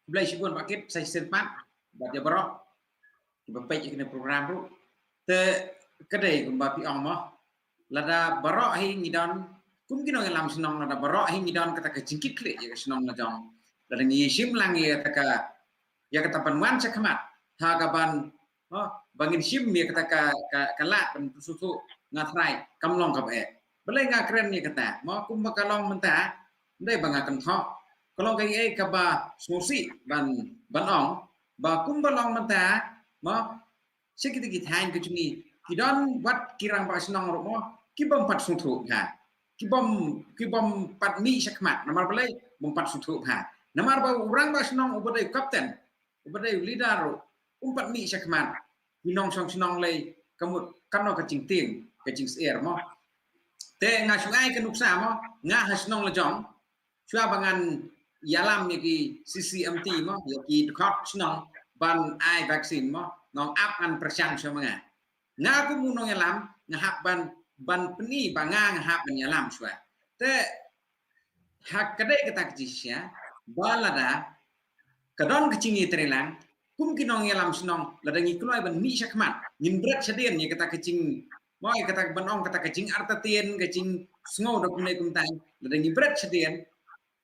Khublei shibun Bah Kit, sa shisien pat bad ïa baroh kiba peit ïa kane program ruh. Te ka dei kumba phi ong mo, lada baroh hi ngi don kum ki nongïalam shnong, lada baroh hi ngi don kata ka jingkitkhlieh ïa ka shnong la jong, lada ngi shim lang ïa kata ka, ïa kata ban wan shakhmat ha ka ban, oh, ba ngin shim ïa kata ka, ka, ka lad ban pynsngewthuh, nga tharai kam long kaba eh. Balei nga kren ïa kata mo, kumba ka long mynta, ym dei ba nga kynthoh, ka long kaei kaba sngewsih ban, ban ong ba kumba long mynta mo, sha kita ki thaiñ ka jong ngi ki don wat ki rangbah shnong ruh mo, ki bym pat sngewthuh bha, ki bym, ki bym pat mih shakhmat. Namar balei? Bym pat sngewthuh bha. Namar ba u rangbah shnong uba dei u kapten, uba dei u leader ruh um pat mih shakhmat, ki nongshong shnong lei ka mut kano ka jingtieng ka jingsyier mo. Te nga shu ai ka nuksa mo, nga ha shnong la jong, shuwa ba ngan ïalam ïa ki C C M T mo, ïa ki dkhot shnong ban ai vaccine mo, nga ong ap ngan pyrshang shuwa ma nga. Nga kum u nongïalam nga hap ban, ban pyni ba nga, nga hap ban ïalam shuwa. Te ha ka dei kata ka jingshisha ba lada ka don ka jingïatreilang, kum ki nongïalam shnong, lada ngi kloi ban mih shakhmat, ngin bret shadien ïa kata ka jing, mo, ïa kata ban ong kata ka jingartatien, ka jingsngew da kumne kumtai, lada ngi bret shadien,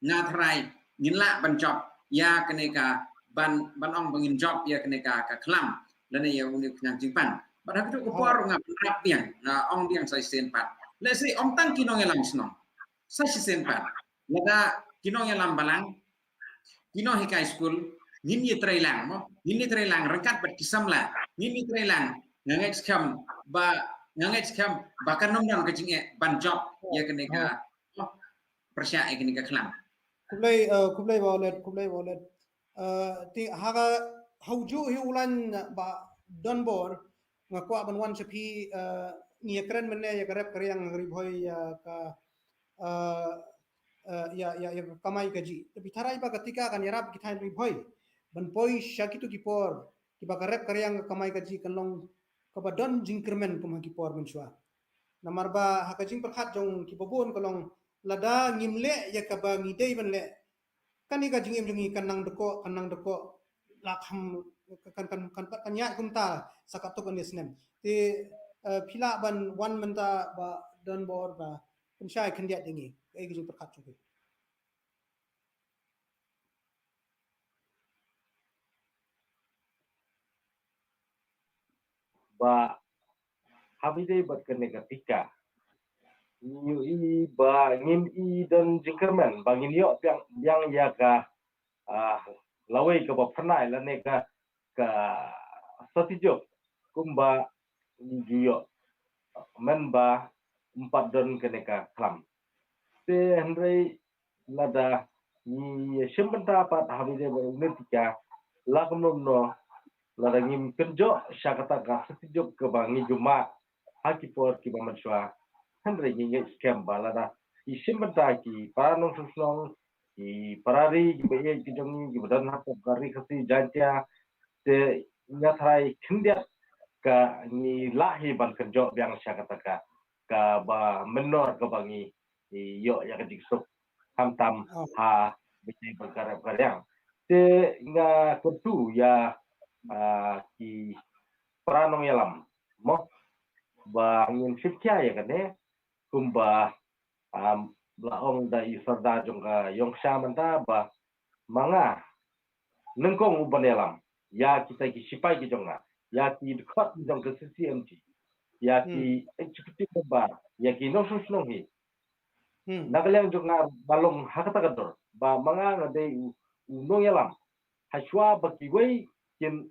nga tharai ngin lah ban jop ïa kane ka ban, ban ong ba ngin jop ïa kane ka, ka khlam lane ïa une u khñiang jingpang. Bad ha kajuh ka por nga pynrap biang, nga ong biang sa shisien pat, lehse ym tang ki nongïalam shnong, sa shisien pat lada ki nongïalam balang, ki nonghikai skul, ngin ïatreilang mo, ngin ïatreilang ryngkat bad ki samla, ngin ïatreilang. Nga ngeit skhem ba, nga ngeit skhem ba kan ym don ka jingeh ban jop ïa kane ka, mo, pyrshah ïa kane ka khlam. Khublei, eh, khublei Bah Olet, khublei Bah Olet. Eh, te ha ka, ha ujuh hi u lain Bah Donbor, nga kwah ban wan sha phi, eh, ngi ïakren mynne ïa ka rep ka riang ha Ri Bhoi, ïa ka, eh, eh, ïa, ïa, ïa ka kamai kajih. Te phi tharai ba ka tika kan ïarap ki thaiñ Ri Bhoi ban poi sha kito ki por kiba ka rep ka riang, ka kamai kajih kan long kaba don jingkyrmen kum ha ki por mynshuwa. Namar ba ha ka jingpyrkhat jong kiba bun ka long lada ngim leh ïa kaba ngi dei ban leh, kane ka jingim jong ngi kan nang dkoh, kan nang dkoh, la kham, kan, kan, kan pat kan ïaid kumta sa katto katne snem. Te, eh, phi lah ban wan mynta Bah Donbor ba pynshai khyndiat ïa ngi, kaei ka jingpyrkhat jong phi? Ba haba ïadei bad kane ka tika, ngi ïohi ba ngin i don jingkyrmen ba ngin ïoh biang, biang ïa ka, ah, lawei kaba phyrnai lane ka, ka sati jop kumba ngi ju ïoh, men ba ym pat don kane ka khlam. Te hynrei lada ngi shim bynta pat ha ba ïadei bad une u tika, la kumno kumno, lada ngim kynjoh sha kata ka satijuk kaba ngi ju mad ha ki por kiba mynshuwa, hynrei ngi ngeit skhem ba lada ngi shim bynta, ki para nongshong shnong, ki para ri kiba ïeit ki jong ngi kiba don hapoh ka Ri Khasi Jaiñtia, te nga tharai khyndiat ka ngi lah hi ban kynjoh biang sha kata ka, kaba mynnor kaba ngi ïoh ïa ka jingsuk, khamtam ha ba ïadei bad ka rep ka riang. Te nga kyntu ïa, ah, ki para nongïalam mo, ba ngin shim khia ïa kane, kumba, um, la ong da i Sordar jong ka Ïongsha mynta ba ma nga nyngkong u ban ïalam ïa kita ki shipai ki jong nga, ïa ki dkhot jong ka C C M G, ïa ki executive member, ïa ki nongshong shnong hi. Na ka liang jong nga ba long ha kata ka dor ba ma nga nga dei u, u nongïalam. Hashwa ba kiwei kin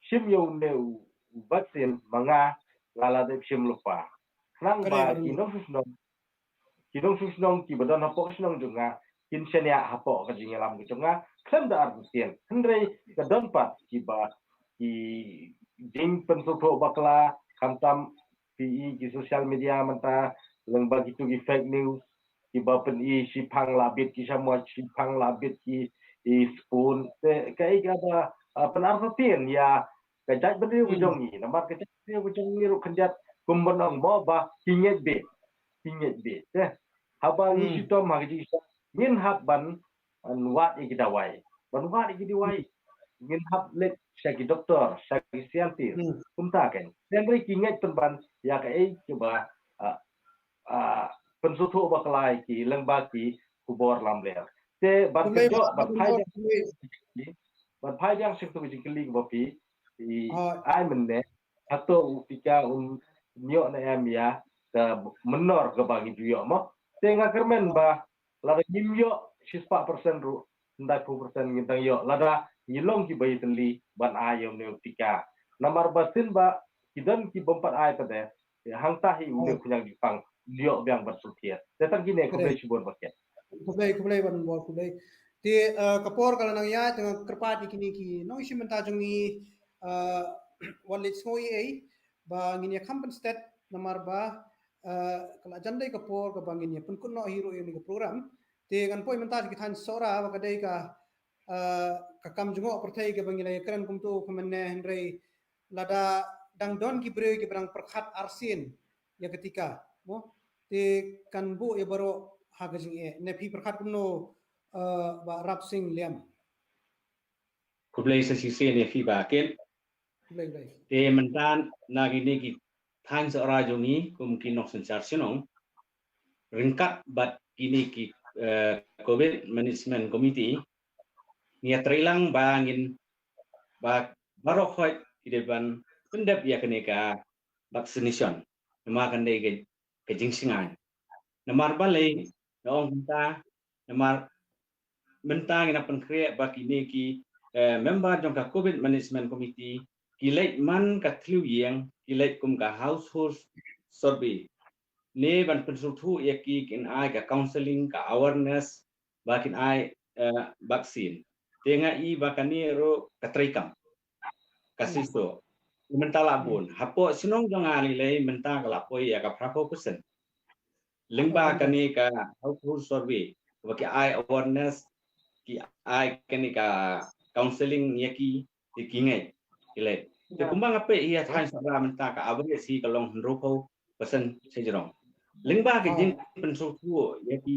shim ïa une u, u vaccine, ma nga nga la dep shim lypa. Khnang ba ki nongshong shnong, ki nongshong shnong kiba don hapoh shnong jong nga kin shaniah hapoh ka jingïalam ka jong nga khlem da artatien. Hynrei ka don pat kiba, ki jingpynsngewthuh bakla, khamtam phi i ki social media mynta, lyngba kitu ki fake news, kiba pyni shiphang la bit ki shamoit, shiphang la bit ki i spoon. Te kaei kaba, ah, pynartatien ïa ka jaitbynriew ka jong ngi. Namar ka jaitbynriew ka jong ngi ruh khyndiat kum ban ong mo ba ki ngeit beit, ki ngeit beit. Te haba ngi shitom ha ka jingshisha, ngin hap ban, ban wad ïa ki dawai, ban wad ïa ki dawai. Ngin hap leit sha ki doktor, sha ki scientist. Kumta kan. Te hynrei ki ngeit pynban ïa kaei kaba, ah, ah, pynsngewthuh bakla ïa ki lyngba ki khubor lamler. Te ban kynjoh, ban phai biang, ban phai biang sha katu ka jingkylli kaba phi i ai mynne, hato u tika un ïoh ne em ïa ka mynnor kaba ngi ju ïoh mo? Te nga kyrmen ba lada ngim ïoh shispah percent ruh, hyndaiphew percent ngin dang ïoh lada ngi long kiba ïatylli ban ai ïa une u tika. Namar ba shisien ba ki don ki bym pat ai pat de, hangta hi une u khñiang jingpang ïoh biang ban sngewthuh. Te tang kine, khublei shibun bakla. Khublei, khublei ban bor, khublei. Te, eh, ka por ka la nang ïaid, te nga kyrpad ïa kine ki nongshim bynta jong ngi, eh, wat leit sngew ei ei ba ngin ïa kham pynstet namar ba, eh, ka la jan dei ka por kaba ngin ïa pynkut noh hi ruh ïa kane ka program. Te ngan poi mynta sha ki thaiñ Sohra ba ka dei ka, eh, ka kam jngoh pyrthei kaba ngi la ïakren kumto kumne, hynrei lada dang don ki briew kiba dang pyrkhat arsien ïa ka tika mo, te kan buh ïa baroh ha ka jingeh. Ne phi pyrkhat kumno, eh, Bah Rapsing Liam? Khublei sa shisien ïa phi Bah Kit. Khublei, khublei. Te mynta na kine ki thaiñ Sohra jong ngi kum ki nongsynshar shnong, ryngkat bad kine ki, eh, Covid Management Committee, ngi ïatreilang ba ngin, ba baroh khoit ki dei ban pyndep ïa kane ka vaccination. Namar kan dei ka, ka jingshngaiñ. Namar balei nga ong kumta, namar mynta ngi nang pynkhreh ba kine ki, eh, member jong ka Covid Management Committee ki leit man ka thliew ïing, ki leit kum ka household survey. Ne ban pynsngewthuh ïa ki, kin ai ka counselling, ka awareness, ba kin ai, eh, vaccine. Te nga i ba kane ruh ka treikam, ka shisha. Mynta la bun hapoh shnong jong nga lei lei, mynta ka la poi ïa ka phraphew percent. Lyngba kane ka household survey, ba ki ai awareness, ki ai kane ka counselling ïa ki, te ki ngeit, ki leit. Te kumba nga peit ïa thaiñ Sohra mynta ka average hi ka long hynriewphew percent sha jrong. Lyngba ka jingpynsngewthuh ïa ki,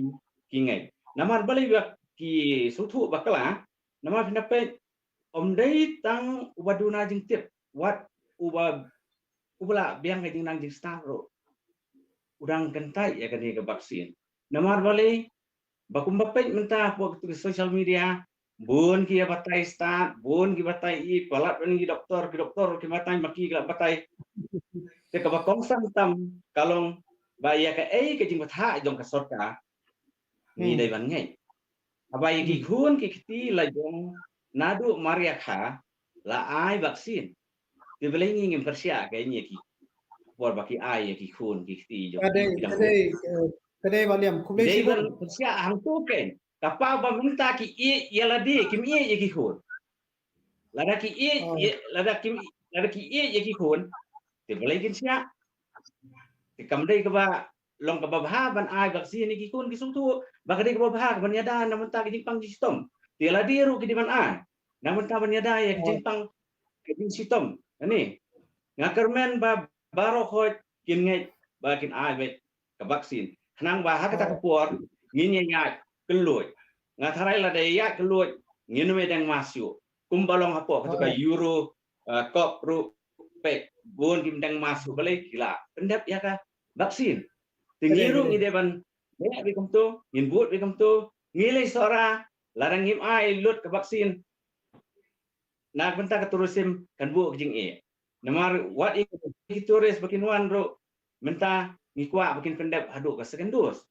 ki ngeit. Namar balei ba ki sngewthuh bakla, namar phin da peit, ym dei tang uba duna jingtip, wat uba, uba la biang ka jingnang jingstad ruh u dang kyntait ïa kane ka vaccine. Namar balei, ba kumba peit mynta hapoh kitu ki social media, bun ki ïa batai stad, bun ki batai i, palat bun ki doktor, ki doktor ki batai, ma ki ki la batai. Te kaba kongsan tam ka long ba ïa kaei ka jingbthah jong ka sorkar ngi dei ban ngeit. Haba ïa ki khun ki kti la jong naduh mar ïakha la ai vaccine. Te balei ngi ngim pyrshah ka ïa ki? por ba ki ai ïa ki khun ki kti jong Ka dei, ki dang ka dei, eh, ka dei Bah Liam, khublei dei shibun. Ban pyrshah hangto kein. Ka paw ba mynta ki ïeit ïa lade kim ïeit ïa ki khun. Lada ki ïeit, Oh. ïeit, lada ki, lada ki ïeit ïa ki khun. Te balei kin shah. Te kam dei kaba long kaba bha ban ai vaccine ïa ki khun ki sngewthuh. Ba ka dei kaba bha ban ïada na mynta ki jingpang jingshitom. Te lade ruh ki dei ban ai. Na mynta ban ïada ïa ki Oh. jingpang ki jingshitom. Ani. Nga kyrmen ba baroh khoit kin ngeit ba kin ai beit ka vaccine. Khnang ba ha kata ka por ngin ïa ïaid kylluid. Nga tharai lada ïaid kylluid ngin ym deng mask shuh. Kumba long hapoh kata ka Oh. Euro, uh, Cup ruh peit bun kim deng mask shuh balei ki la pyndep ïa ka vaccine. Te ngi Balei, ruh balei. Ngi dei ban leh beit kumto, ngin bud beit kumto, ngi lei Sohra, lada ngim ai lut ka vaccine. Na bynta ka tourism kan buh ka jingeh. Namar wat i ki tourist ba kin wan ruh mynta ngi kwah ba kin pyndep haduh ka second dose.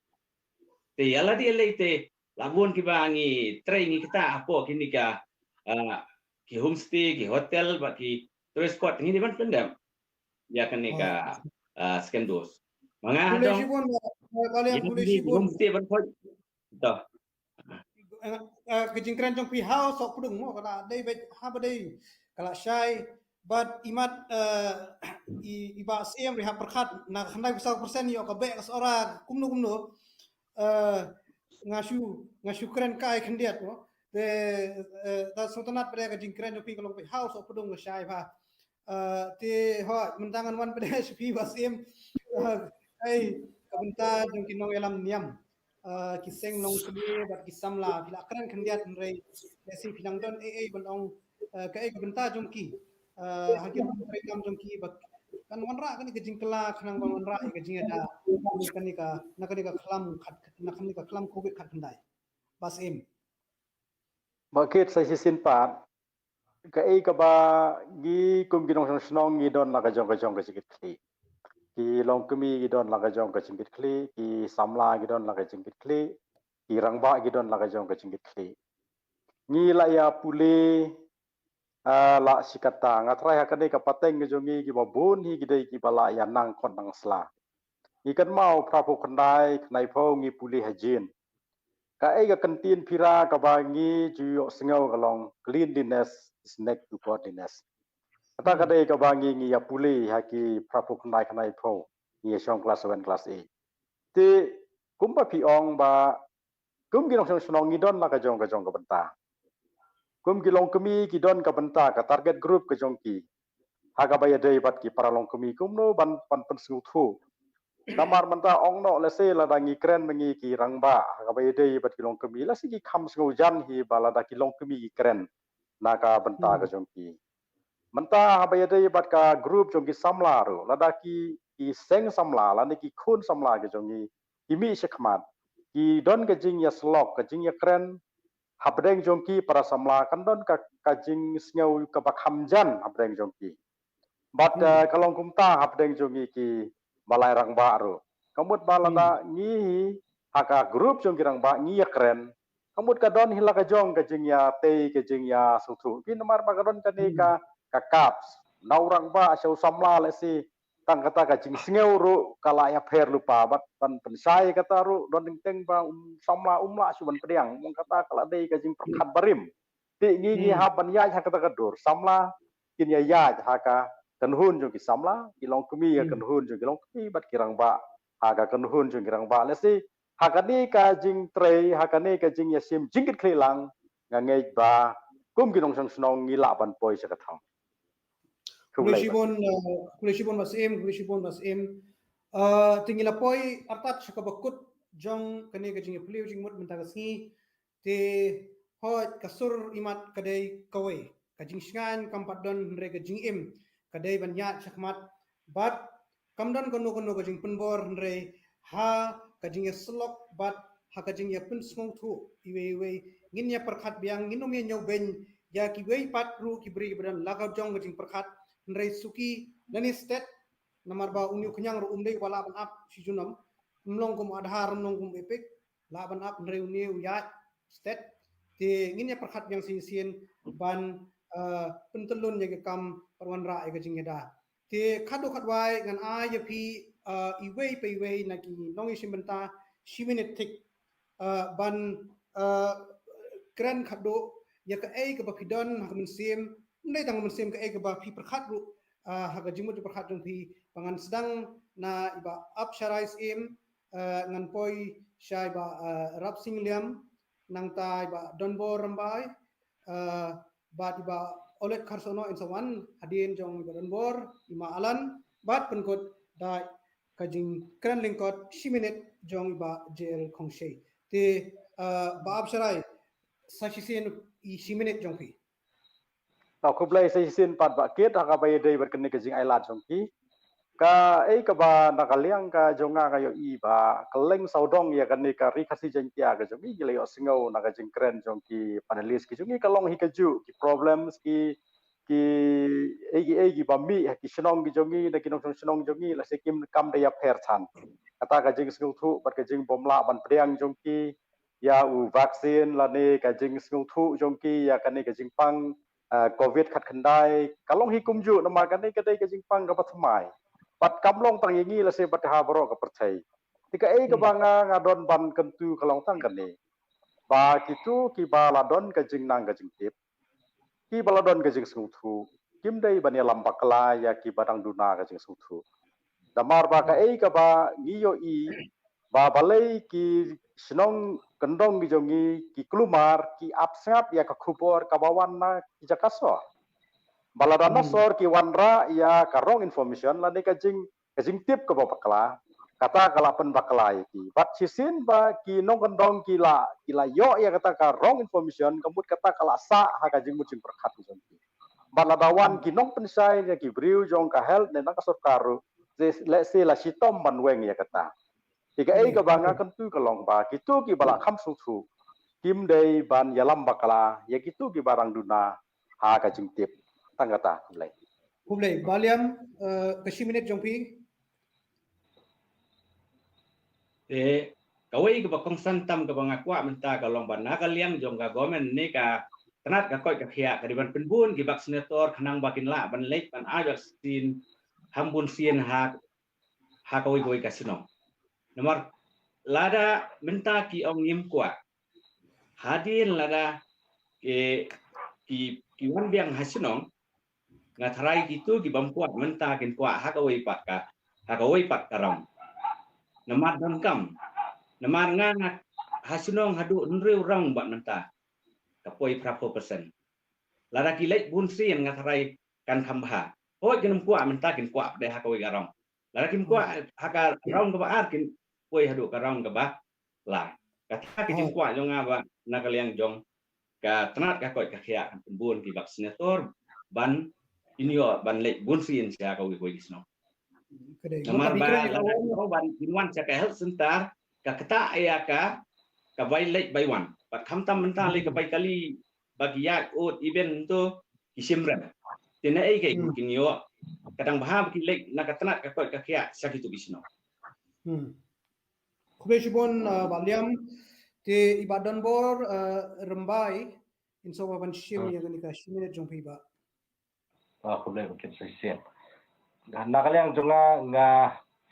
Te ïa lade lei te la bun kiba ngi trei ngi ktah hapoh kine ka, ah, ki homestay, ki hotel bad ki tourist spot ngi dei ban pyndep ïa kane ka, ah, second dose. Ma nga Khublei dong shibun, eh, Bah Liam, ïa khublei kine ki shibun. Homestay ban khot. Toh. Eh, eh, ka jingkren jong phi ha u Sohpdeng mo, ka la dei beit ha ba dei, ka la shai bad imat, eh, i, i Bah Syiem ruh i hap pyrkhat na ka khyndai phew saw percent ïoh ka beh ka Sohra kumno kumno. Eh, nga shu, nga shu kren kai khyndiat mo. Te, eh, ta sngewtynnat ba dei ka jingkren jong phi ka long beit ha u Sohpdeng ka shai bha. Eh, te hooid mynta ngan wan beit sha phi Bah Syiem. Eh, ai ka bynta jong ki nongïalam niam. Eh, ki seng longkmie bad ki samla phi la kren khyndiat hynrei lehse phi nang don ei ei ban ong, eh, kaei ka bynta jong ki, eh, ha ki rukom treikam jong ki ba kan wanrah kane ka jingkylla khnang ban wanrah ïa ka jingïada na kane ka, na kane ka khlam khat, na kane ka khlam Covid khatkhyndai. Bah Syiem. Ba kit sa shisien pat kaei kaba ngi kum ki nongshong shnong ngi don la ka jong ka jong ka jingkitkhlieh. Ki longkmie ngi don la ka jong ka jingkitkhlieh, ki samla ngi don la ka jingkitkhlieh, ki rangbah ngi don la ka jong ka jingkitkhlieh. Ngi la ïa pule, ah, la shi katta, nga tharai ha kane ka pateng ka jong ngi kiba bun hi ki dei kiba la ïa nang khot nang sla. Ngi kynmaw phra phew khyndai khyndai phew ngi pule ha Jin. Kaei ka kyntien phira kaba ngi ju ïohsngew ka long cleanliness is next to godliness. Kata ka dei kaba ngi ngi ïa pule ha ki phra phew khyndai khyndai phew ngi ïa shong class seven class eight. Te kumba phi ong ba kum ki nongshong shnong ngi don la ka jong ka jong ka bynta. Kum ki longkmie ki don ka bynta ka target group ka jong ki. Ha kaba ïadei bad ki para longkmie kumno ban, ban pynsngewthuh. Namar mynta ong noh lehse lada ngi kren ma ngi ki rangbah ha kaba ïadei bad ki longkmie lehse ki kham sngewjan hi ba lada ki longkmie ki kren na ka bynta ka jong ki. Mynta haba ïadei bad ka group jong ki samla ruh lada ki, ki seng samla lane ki khun samla ki jong ngi ki mih shakhmat ki don ka jingïasyllok ka jingïakren hapdeng jong ki para samla kan don ka, ka jingsngew kaba kham jan hapdeng jong ki. Bad, eh, ka long kumta hapdeng jong ngi ki balai rangbah ruh. Ka mut ba lada ngi hi ha ka group jong ki rangbah ngi ïakren. Ka mut ka don hi la ka jong ka jingïatei ka jingïasngewthuh. Phi namar ba ka don kane ka, ka kap. Na u rangbah sha u samla lehse tang kata ka jingsngew ruh ka la ïapher lypa bad ban pynshai kata ruh don teng teng ba u samla um lah shuh ban pdiang. Mong kata ka la dei ka jingpyrkhat barim. Te ngi ngi hap ban ïaid ha kata ka dur samla kin ïa ïaid ha ka kynhun jong ki samla, ki longkmie ha ka kynhun jong ki longkmie bad ki rangbah ha ka kynhun jong ki rangbah. Lehse ha kane ka jingtrei ha kane ka jingïashim jingkitkhlieh lang nga ngeit ba kum ki nongshong shnong ngi lah ban poi sha ka thong. Khublei shibun, eh, khublei shibun Bah Syiem, khublei shibun Bah Syiem. Eh, te ngi la poi artat sha kaba kut jong kane ka jingïaphylliew jingmut mynta ka sngi. Te hooid ka sur imat ka dei kawei, ka jingshngaiñ kam pat don hynrei ka jingim ka dei ban ïaid shakhmat bad kam don kano kano ka jingpynbor hynrei ha ka jingïasyllok bad ha ka jingïapynsngewthuh iwei iwei ngin ïa pyrkhat biang, ngin ym ïa ñiewbeiñ ïa kiwei pat ruh ki briew kiba don la ka jong ka jingpyrkhat hynrei suki lane stet namar ba une u khñiang ruh um dei uba lah ban ap shi junom, ym long kum Aadhaar, ym long kum Epic, lah ban ap hynrei une u ïaid stet. Te ngin ïa pyrkhat biang shisien ban, eh, pyntyllun ïa ka kam ban wanrah ïa ka jingïada. Te khadduh khadwai ngan ai ïa phi, uh, iwei pa iwei na ki nongïashim bynta shi minit thik, uh, ban, uh, kren khadduh ïa kaei kaba phi don ha ka mynsiem, ym dei tang ka mynsiem, kaei kaba phi pyrkhat ruh, uh, ha ka jingmut jingpyrkhat jong phi. Ba ngan sdang na i Bah Apsharai Syiem, uh, ngan poi sha i Bah, uh, Rapsing Liam, nangta i Bah Donbor Rymbai, uh, bad i Bah Olet Kharsono, yn sa wan hadien jong i Bah Donbor, i Ma Alan, bad pynkut da ka jingkren lyngkot shi minit jong i Bah J L Khongshei. Te, uh, Bah Apsharai, sa shisien i shi minit jong phi. Tau khublei sa shisien pat Bah Kit, ha kaba ïadei bad kane ka jingailad jong phi. Kaei kaba na ka liang ka jong nga nga ïohi ba kylleng sawdong ïa kane ka Ri Khasi Jaiñtia ka jong ngi, ngi la ïohsngew na ka jingkren jong ki panelist ki jong ngi, ka long hi kajuh ki problems, ki, kiei kiei kiba mih ha ki shnong ki jong ngi, na ki nongshong shnong jong ngi, lehse kim, kam da ïapher than. Kata ka jingsngewthuh bad ka jingbymlah ban pdiang jong ki ïa u vaccine lane ka jingsngewthuh jong ki ïa kane ka jingpang, uh, covid khatkhyndai, ka long hi kumjuh, namar kane ka dei ka jingpang kaba thymmai. Bad kam long tang ïa ngi, lehse bad ha baroh ka pyrthei. Te kaei kaba nga, nga don ban kyntu ka long tang kane, ba kito kiba la don ka jingnang ka jingtip, kiba la don ka jingsngewthuh, kim dei ban ïalam bakla ïa kiba dang duna ka jingsngewthuh. Namar ba kaei kaba ngi ïohi, ba balei ki shnong kyndong ki jong ngi ki kulmar, ki ap sngap ïa ka khubor kaba wan na ki jaka sor. Ba lada na sor ki wanrah ïa ka wrong information lane ka jing, ka jingtip kaba bakla, kata ka la pynbakla ïa ki. Bad shisien ba ki nongkyndong ki la, ki la ïoh ïa kata ka wrong information, ka mut kata ka la sah ha ka jingmut jingpyrkhat ki jong ki. Bad lada wan ki nongpynshai ne ki briew jong ka health ne na ka sorkar ruh, lehse la shitom ban weng ïa kata. Te kaei kaba nga kyntu ka long ba kito kiba la kham sngewthuh, kim dei ban ïalam bakla ïa kito kiba dang duna ha ka jingtip. Tang kata, khublei. Khublei. Bah Liam, uh, ka shi minit jong phi. Te kawei kaba kongsan tam kaba nga kwah mynta ka long ba na ka liang jong ka government ne ka tnat ka koit ka khiah ka dei ban pynbun ki vaccinator khnang ba kin lah ban leit ban ai vaccine ha bun sien ha, ha kawei kawei ka shnong. Namar lada mynta ki ong ngim kwah, hadien lada ki, ki, ki wan biang ha shnong, nga tharai kito ki bym kwah mynta kin kwah ha kawei pat ka, ha kawei pat ka round. Namar donkam, namar nga, nga ha shnong haduh hynriew round bad mynta ka poi phra phew percent. Lada ki leit bun sien nga tharai kan kham bha. Hooid kin ym kwah mynta kin kwah pat ha kawei ka round. Lada kim kwah ha ka round kaba ar kin poi haduh ka round kaba lai. Kata ka jingkwah jong nga ba na ka liang jong ka tnat ka koit ka khiah kan pynbun ki vaccinator ban kin ïoh ban leit bun sien sha kawei kawei ki shnong. Namar ba lada kin wan sha ka health center, ka ktah ïa ka, ka bai leit bai wan. Bad khamtam mynta lei ka bai kali ba ki ïaid ud, even to ki shim rem. Te na ei kaei kin ïoh, ka dang bha ba ki leit na ka tnat ka koit ka khiah sha kito ki shnong. Khublei shibun, uh, Bah Liam. Te i Bah Donbor, uh, Rymbai, yn sa wan ban shim ïa kane ka shi minit jong phi bah. Ah, khublei bakit sa shisien. Na ka liang jong nga, nga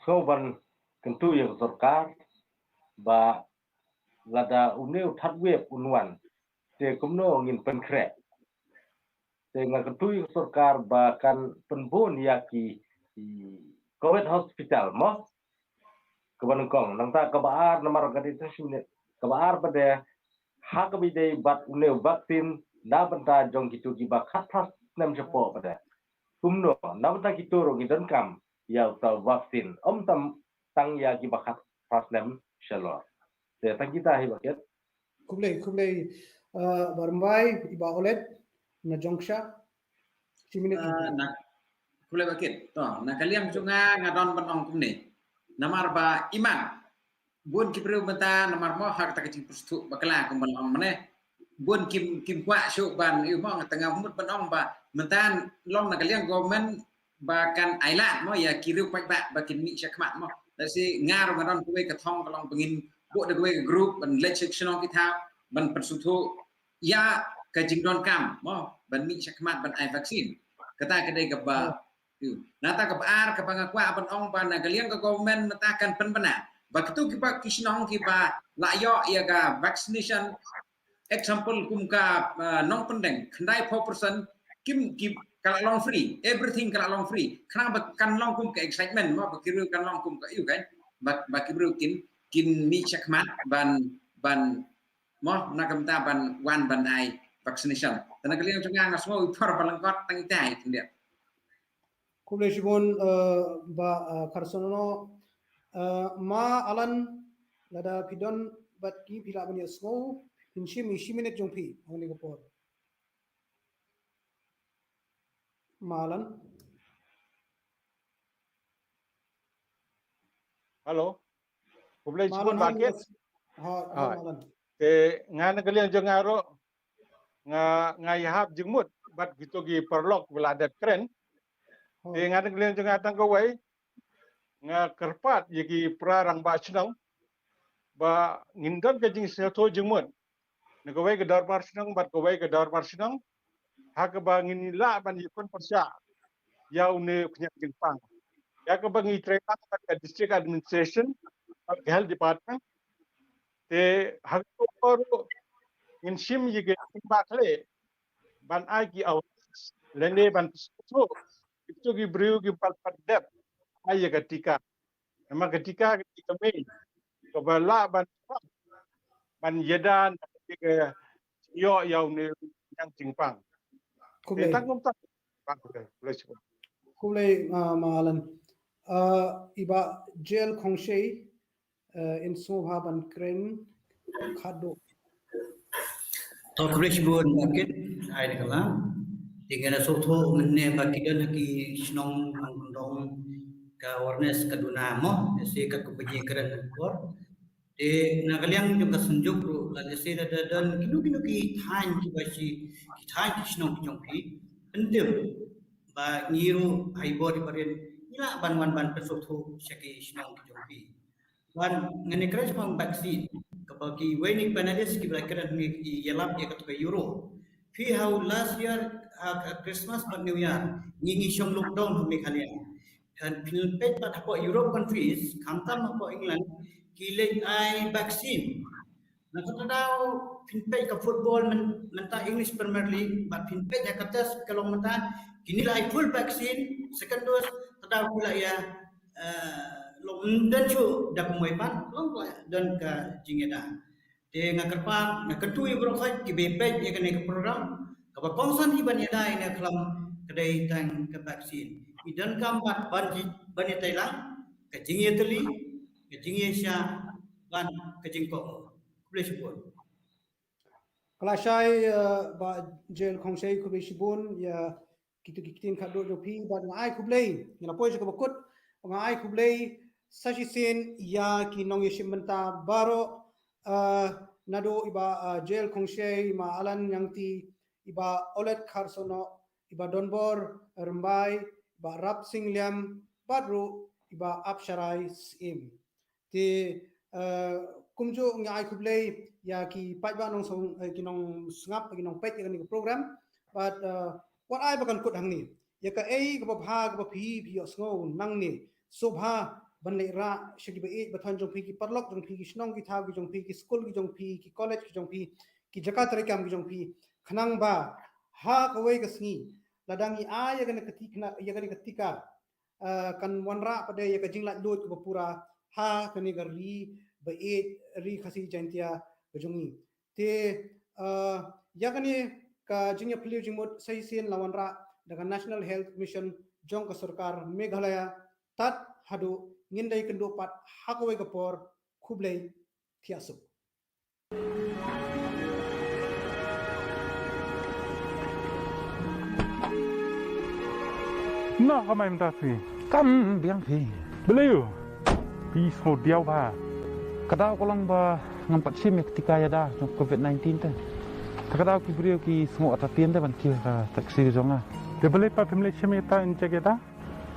sngew ban kyntu ïa ka sorkar ba lada une u third wave un wan, te kumno ngin pynkhreh. Te nga kyntu ïa ka sorkar ba kan pynbun ïa ki, ki covid hospital mo. Kaba nyngkong, nangta kaba ar, namar ka dei tang shi minit. Kaba ar pat de, ha kaba ïadei bad une u vaccine na bynta jong kito kiba khatphra snem shapoh pat de. Kumno, na bynta kito ruh ngi donkam ïa uta u vaccine. Ym tam tang ïa kiba khatphra snem shalor. Te tang kita hi bakit. Khublei, khublei, uh, Bah Rymbai, i Bah Olet, na Jongksha. Shi minit. Uh, na, khublei bakit. To, na ka liang jong nga, nga don ban ong kumne. Namar ba iman, bun ki briew mynta, namar mo ha kata ka jingpyrshah bakla kumba la ong mynne. Bun kim, kim kwah shuh ban, ïa mo nga tang nga mut ban ong ba mynta long na ka liang government ba kan ailad mo ïa ki riew paidbah ba kin mih shakhmat mo. Lehse nga ruh nga don kawei ka thong ka long ba ngin buh da kawei ka group ban leit sha ki shnong ki thaw ban pynsngewthuh ïa ka jingdonkam mo ban mih shakhmat ban ai vaccine. Kata ka dei kaba Nangta kaba ar kaba nga kwah ban ong ba na ka liang ka government mynta kan pynbna ba kito kiba ki shnong kiba la ïoh ïa ka vaccination, example kum ka, uh, Nongpyndeng, khyndai phew percent kim ki ka la long free, everything ka la long free. Khnang ba kan long kum ka excitement mo, ba ki briew kan long kum ka ïu kan, ba, ba ki briew kin, kin mih shakhmat ban, ban mo, na ka bynta ban wan ban ai vaccination. Te na ka liang jong nga nga sngew i por ba lyngkot tang ita i khyndiat. Khublei shibun, eh, Bah, eh, Kharsono, eh, Ma Alan, lada phi don bad ki phi lah ban ïa sngew, phin shim i shi minit jong phi ha kane ka por. Ma Alan. Hello. Khublei shibun Bah Kit. Ha, ha, Malan. Te nga na ka liang jong nga ruh nga, nga ïahap jingmut bad kito ki paralok ba la dep kren. Te nga na ka liang jong nga tang kawei, nga kyrpad ïa ki para rangbah shnong ba ngin don ka jingsngewthuh jingmut na kawei ka dorbar shnong bad kawei ka dorbar shnong, ha kaba ngin lah ban ïakren pyrshah ïa une u khñiang jingpang, ïa kaba ngi trei lang bad ka district administration bad ka health department. Te ha ka por ruh ngin shim ïa ka jingbakhlieh ban ai ki awareness lane ban pynshai ïa ki briew kiba pat dep ai ïa ka tika. Namar ka tika ka tika main kaba lah ban, ban ïada na ka tika ïoh ïa une u khñiang jingpang. Khublei. Tang kumta. Khublei, uh, Ma Alan. Uh, i Bah J L Khongshei, uh, in sngewbha ban kren khadduh. To khublei shibun Bah Kit, ai da kala. Te nga sngewthuh mynne ba ki don ha ki shnong nongkyndong ka awareness ka duna mo, se ka kumba ngi kren por. Te na ka liang jong ka Synjuk ruh lada se da don kino kino ki thaiñ kiba shi, ki thaiñ ki shnong ki jong phi, pyntip ba ngi ruh ha i bor i barit ngi lah ban wan ban pynsngewthuh sha ki shnong ki jong phi. Wan ngane kren shaphang vaccine kaba kiwei na ki panelist kiba la kren ngi ïalap ïa kata ka euro. Phi ha u last year ha ka Christmas bad New Year ngi ngi shong lockdown ha Meghalaya. Kan phin peit pat hapoh Europe countries, khamtam hapoh England, ki leit ai vaccine. Na kata daw phin peit ka football mynta English Premier League, bad phin peit ha ka test ka long mynta, kine la ai full vaccine, second dose, ta daw ki la ïa, eh, long ym don shuh da kumwei pat, long don ka jingïada. Te nga kyrpad, nga kyntu ïa baroh khoit kiba peit ïa kane ka program, kaba kongsan hi ban ïada ïa kane ka khlam ka dei tang ka vaccine. I donkam ban, ban ïa tei lang ka jingïatylli, ka jingïaishah bad ka jingkohnguh. Khublei shibun. Ka la shai, eh, Bah J L Khongshei, khublei shibun ïa kito ki ktien khadduh jong phi bad nga ai khublei, nga la poi sha kaba kut, nga ai khublei sa shisien ïa ki nongïashim bynta baroh, eh, naduh i Bah, eh, J L Khongshei, Ma Alan Ñiangti, i Bah Olet Kharsono, i Bah Donbor Rymbai, i Bah Rapsing Liam, bad ruh i Bah Apsharai Syiem. Te, eh, kumjuh nga ai khublei ïa ki paidbah nongsong, eh, ki nongsngap, ki nongpeit ïa kane ka program. Bad, eh, wat ai ba kan kut hangne. Ïa kaei kaba bha kaba phi, phi ïohsngew nangne, sngewbha ban leit rah sha kiba ïeit ba thoh jong phi, ki paralok jong phi, ki shnong ki thaw ki jong phi, ki skul ki jong phi, ki college ki jong phi, ki jaka treikam ki jong phi. Khnang ba ha kawei ka sngi lada ngi ai ïa kane ka ti-, ïa kane ka tika, eh, kan wanrah pat de ïa ka jinglaitluid kaba pura ha kane ka ri ba ïeit, ri Khasi Jaintia ka jong ngi. Te, eh, ïa kane ka jingïaphylliew jingmut sa shisien la wanrah da ka National Health Mission jong ka sorkar Meghalaya. Tad haduh ngin da ïakynduh pat ha kawei ka por, khublei, thiah suk. Noh, kam ai mynta phi? Kam biang phi. Balei u? Phi sngewdiaw bha. Ka daw ka long ba ngam pat shim ïa ka tika ïada jong covid nineteen te. Te ka daw ki briew ki sngew artatien te ban kiew ha ka taxi jong nga. Te balei pat phim leit shim ïa kata injek ïada?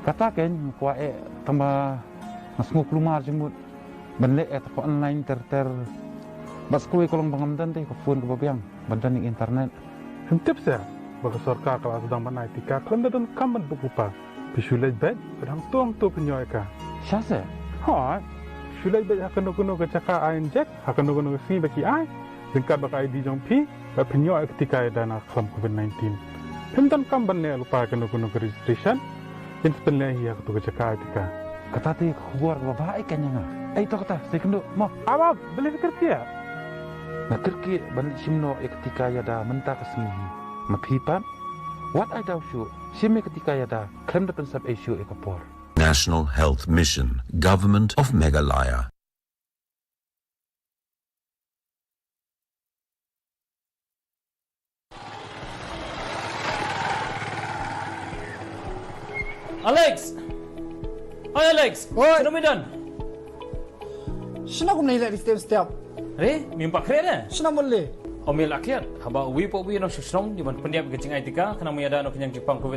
Kata kein nga kwah eh, tangba nga sngew kulmar jingmut ban leh eh, te ka online ter ter. Bad sa kawei ka long ba ngam don te ka phone kaba biang ban don ïa ka internet. Phim tip seh ba ka sorkar ka la sdang ban ai tika khlem da donkam ban buh paper. Phi shu leit beit, bad hangto hangto pynïoh ïa ka. Shisha? Hooid. Shu leit beit ha kano kano ka jaka ai injek, ha kano kano ka sngi ba ki ai. Ryngkat bad ka I D jong phi, bad pynïoh ïa ka tika ïada na ka khlam covid nineteen. Phim donkam ban leh lypa kano kano ka registration. Phin sa pynleh hi ha kato ka jaka ai tika. Kata te ka khubor kaba bha ïa ka ïa nga. Ei to kata, sa ïakynduh mo. Aba, balei phi kyrkieh? Nga kyrkieh ban leit shim noh ïa ka tika ïada mynta ka sngi hi. Ma phi pat? Wat ai daw shuh, shim ïa ka tika ïada, khlem da pynsep ei shuh ïa ka por. National Health Mission, Government of Meghalaya. Alex! Hoi Alex! Hoi! Shano me don? Shano kumne leh step step? Re, me ym pat khreh re? Shano mut leh? O me la klet, haba uwi pa uwi nongshong shnong, ïa ban pynïap ïa ka jingai tika, khnang ban ïada noh ka jingjingpang covid nineteen.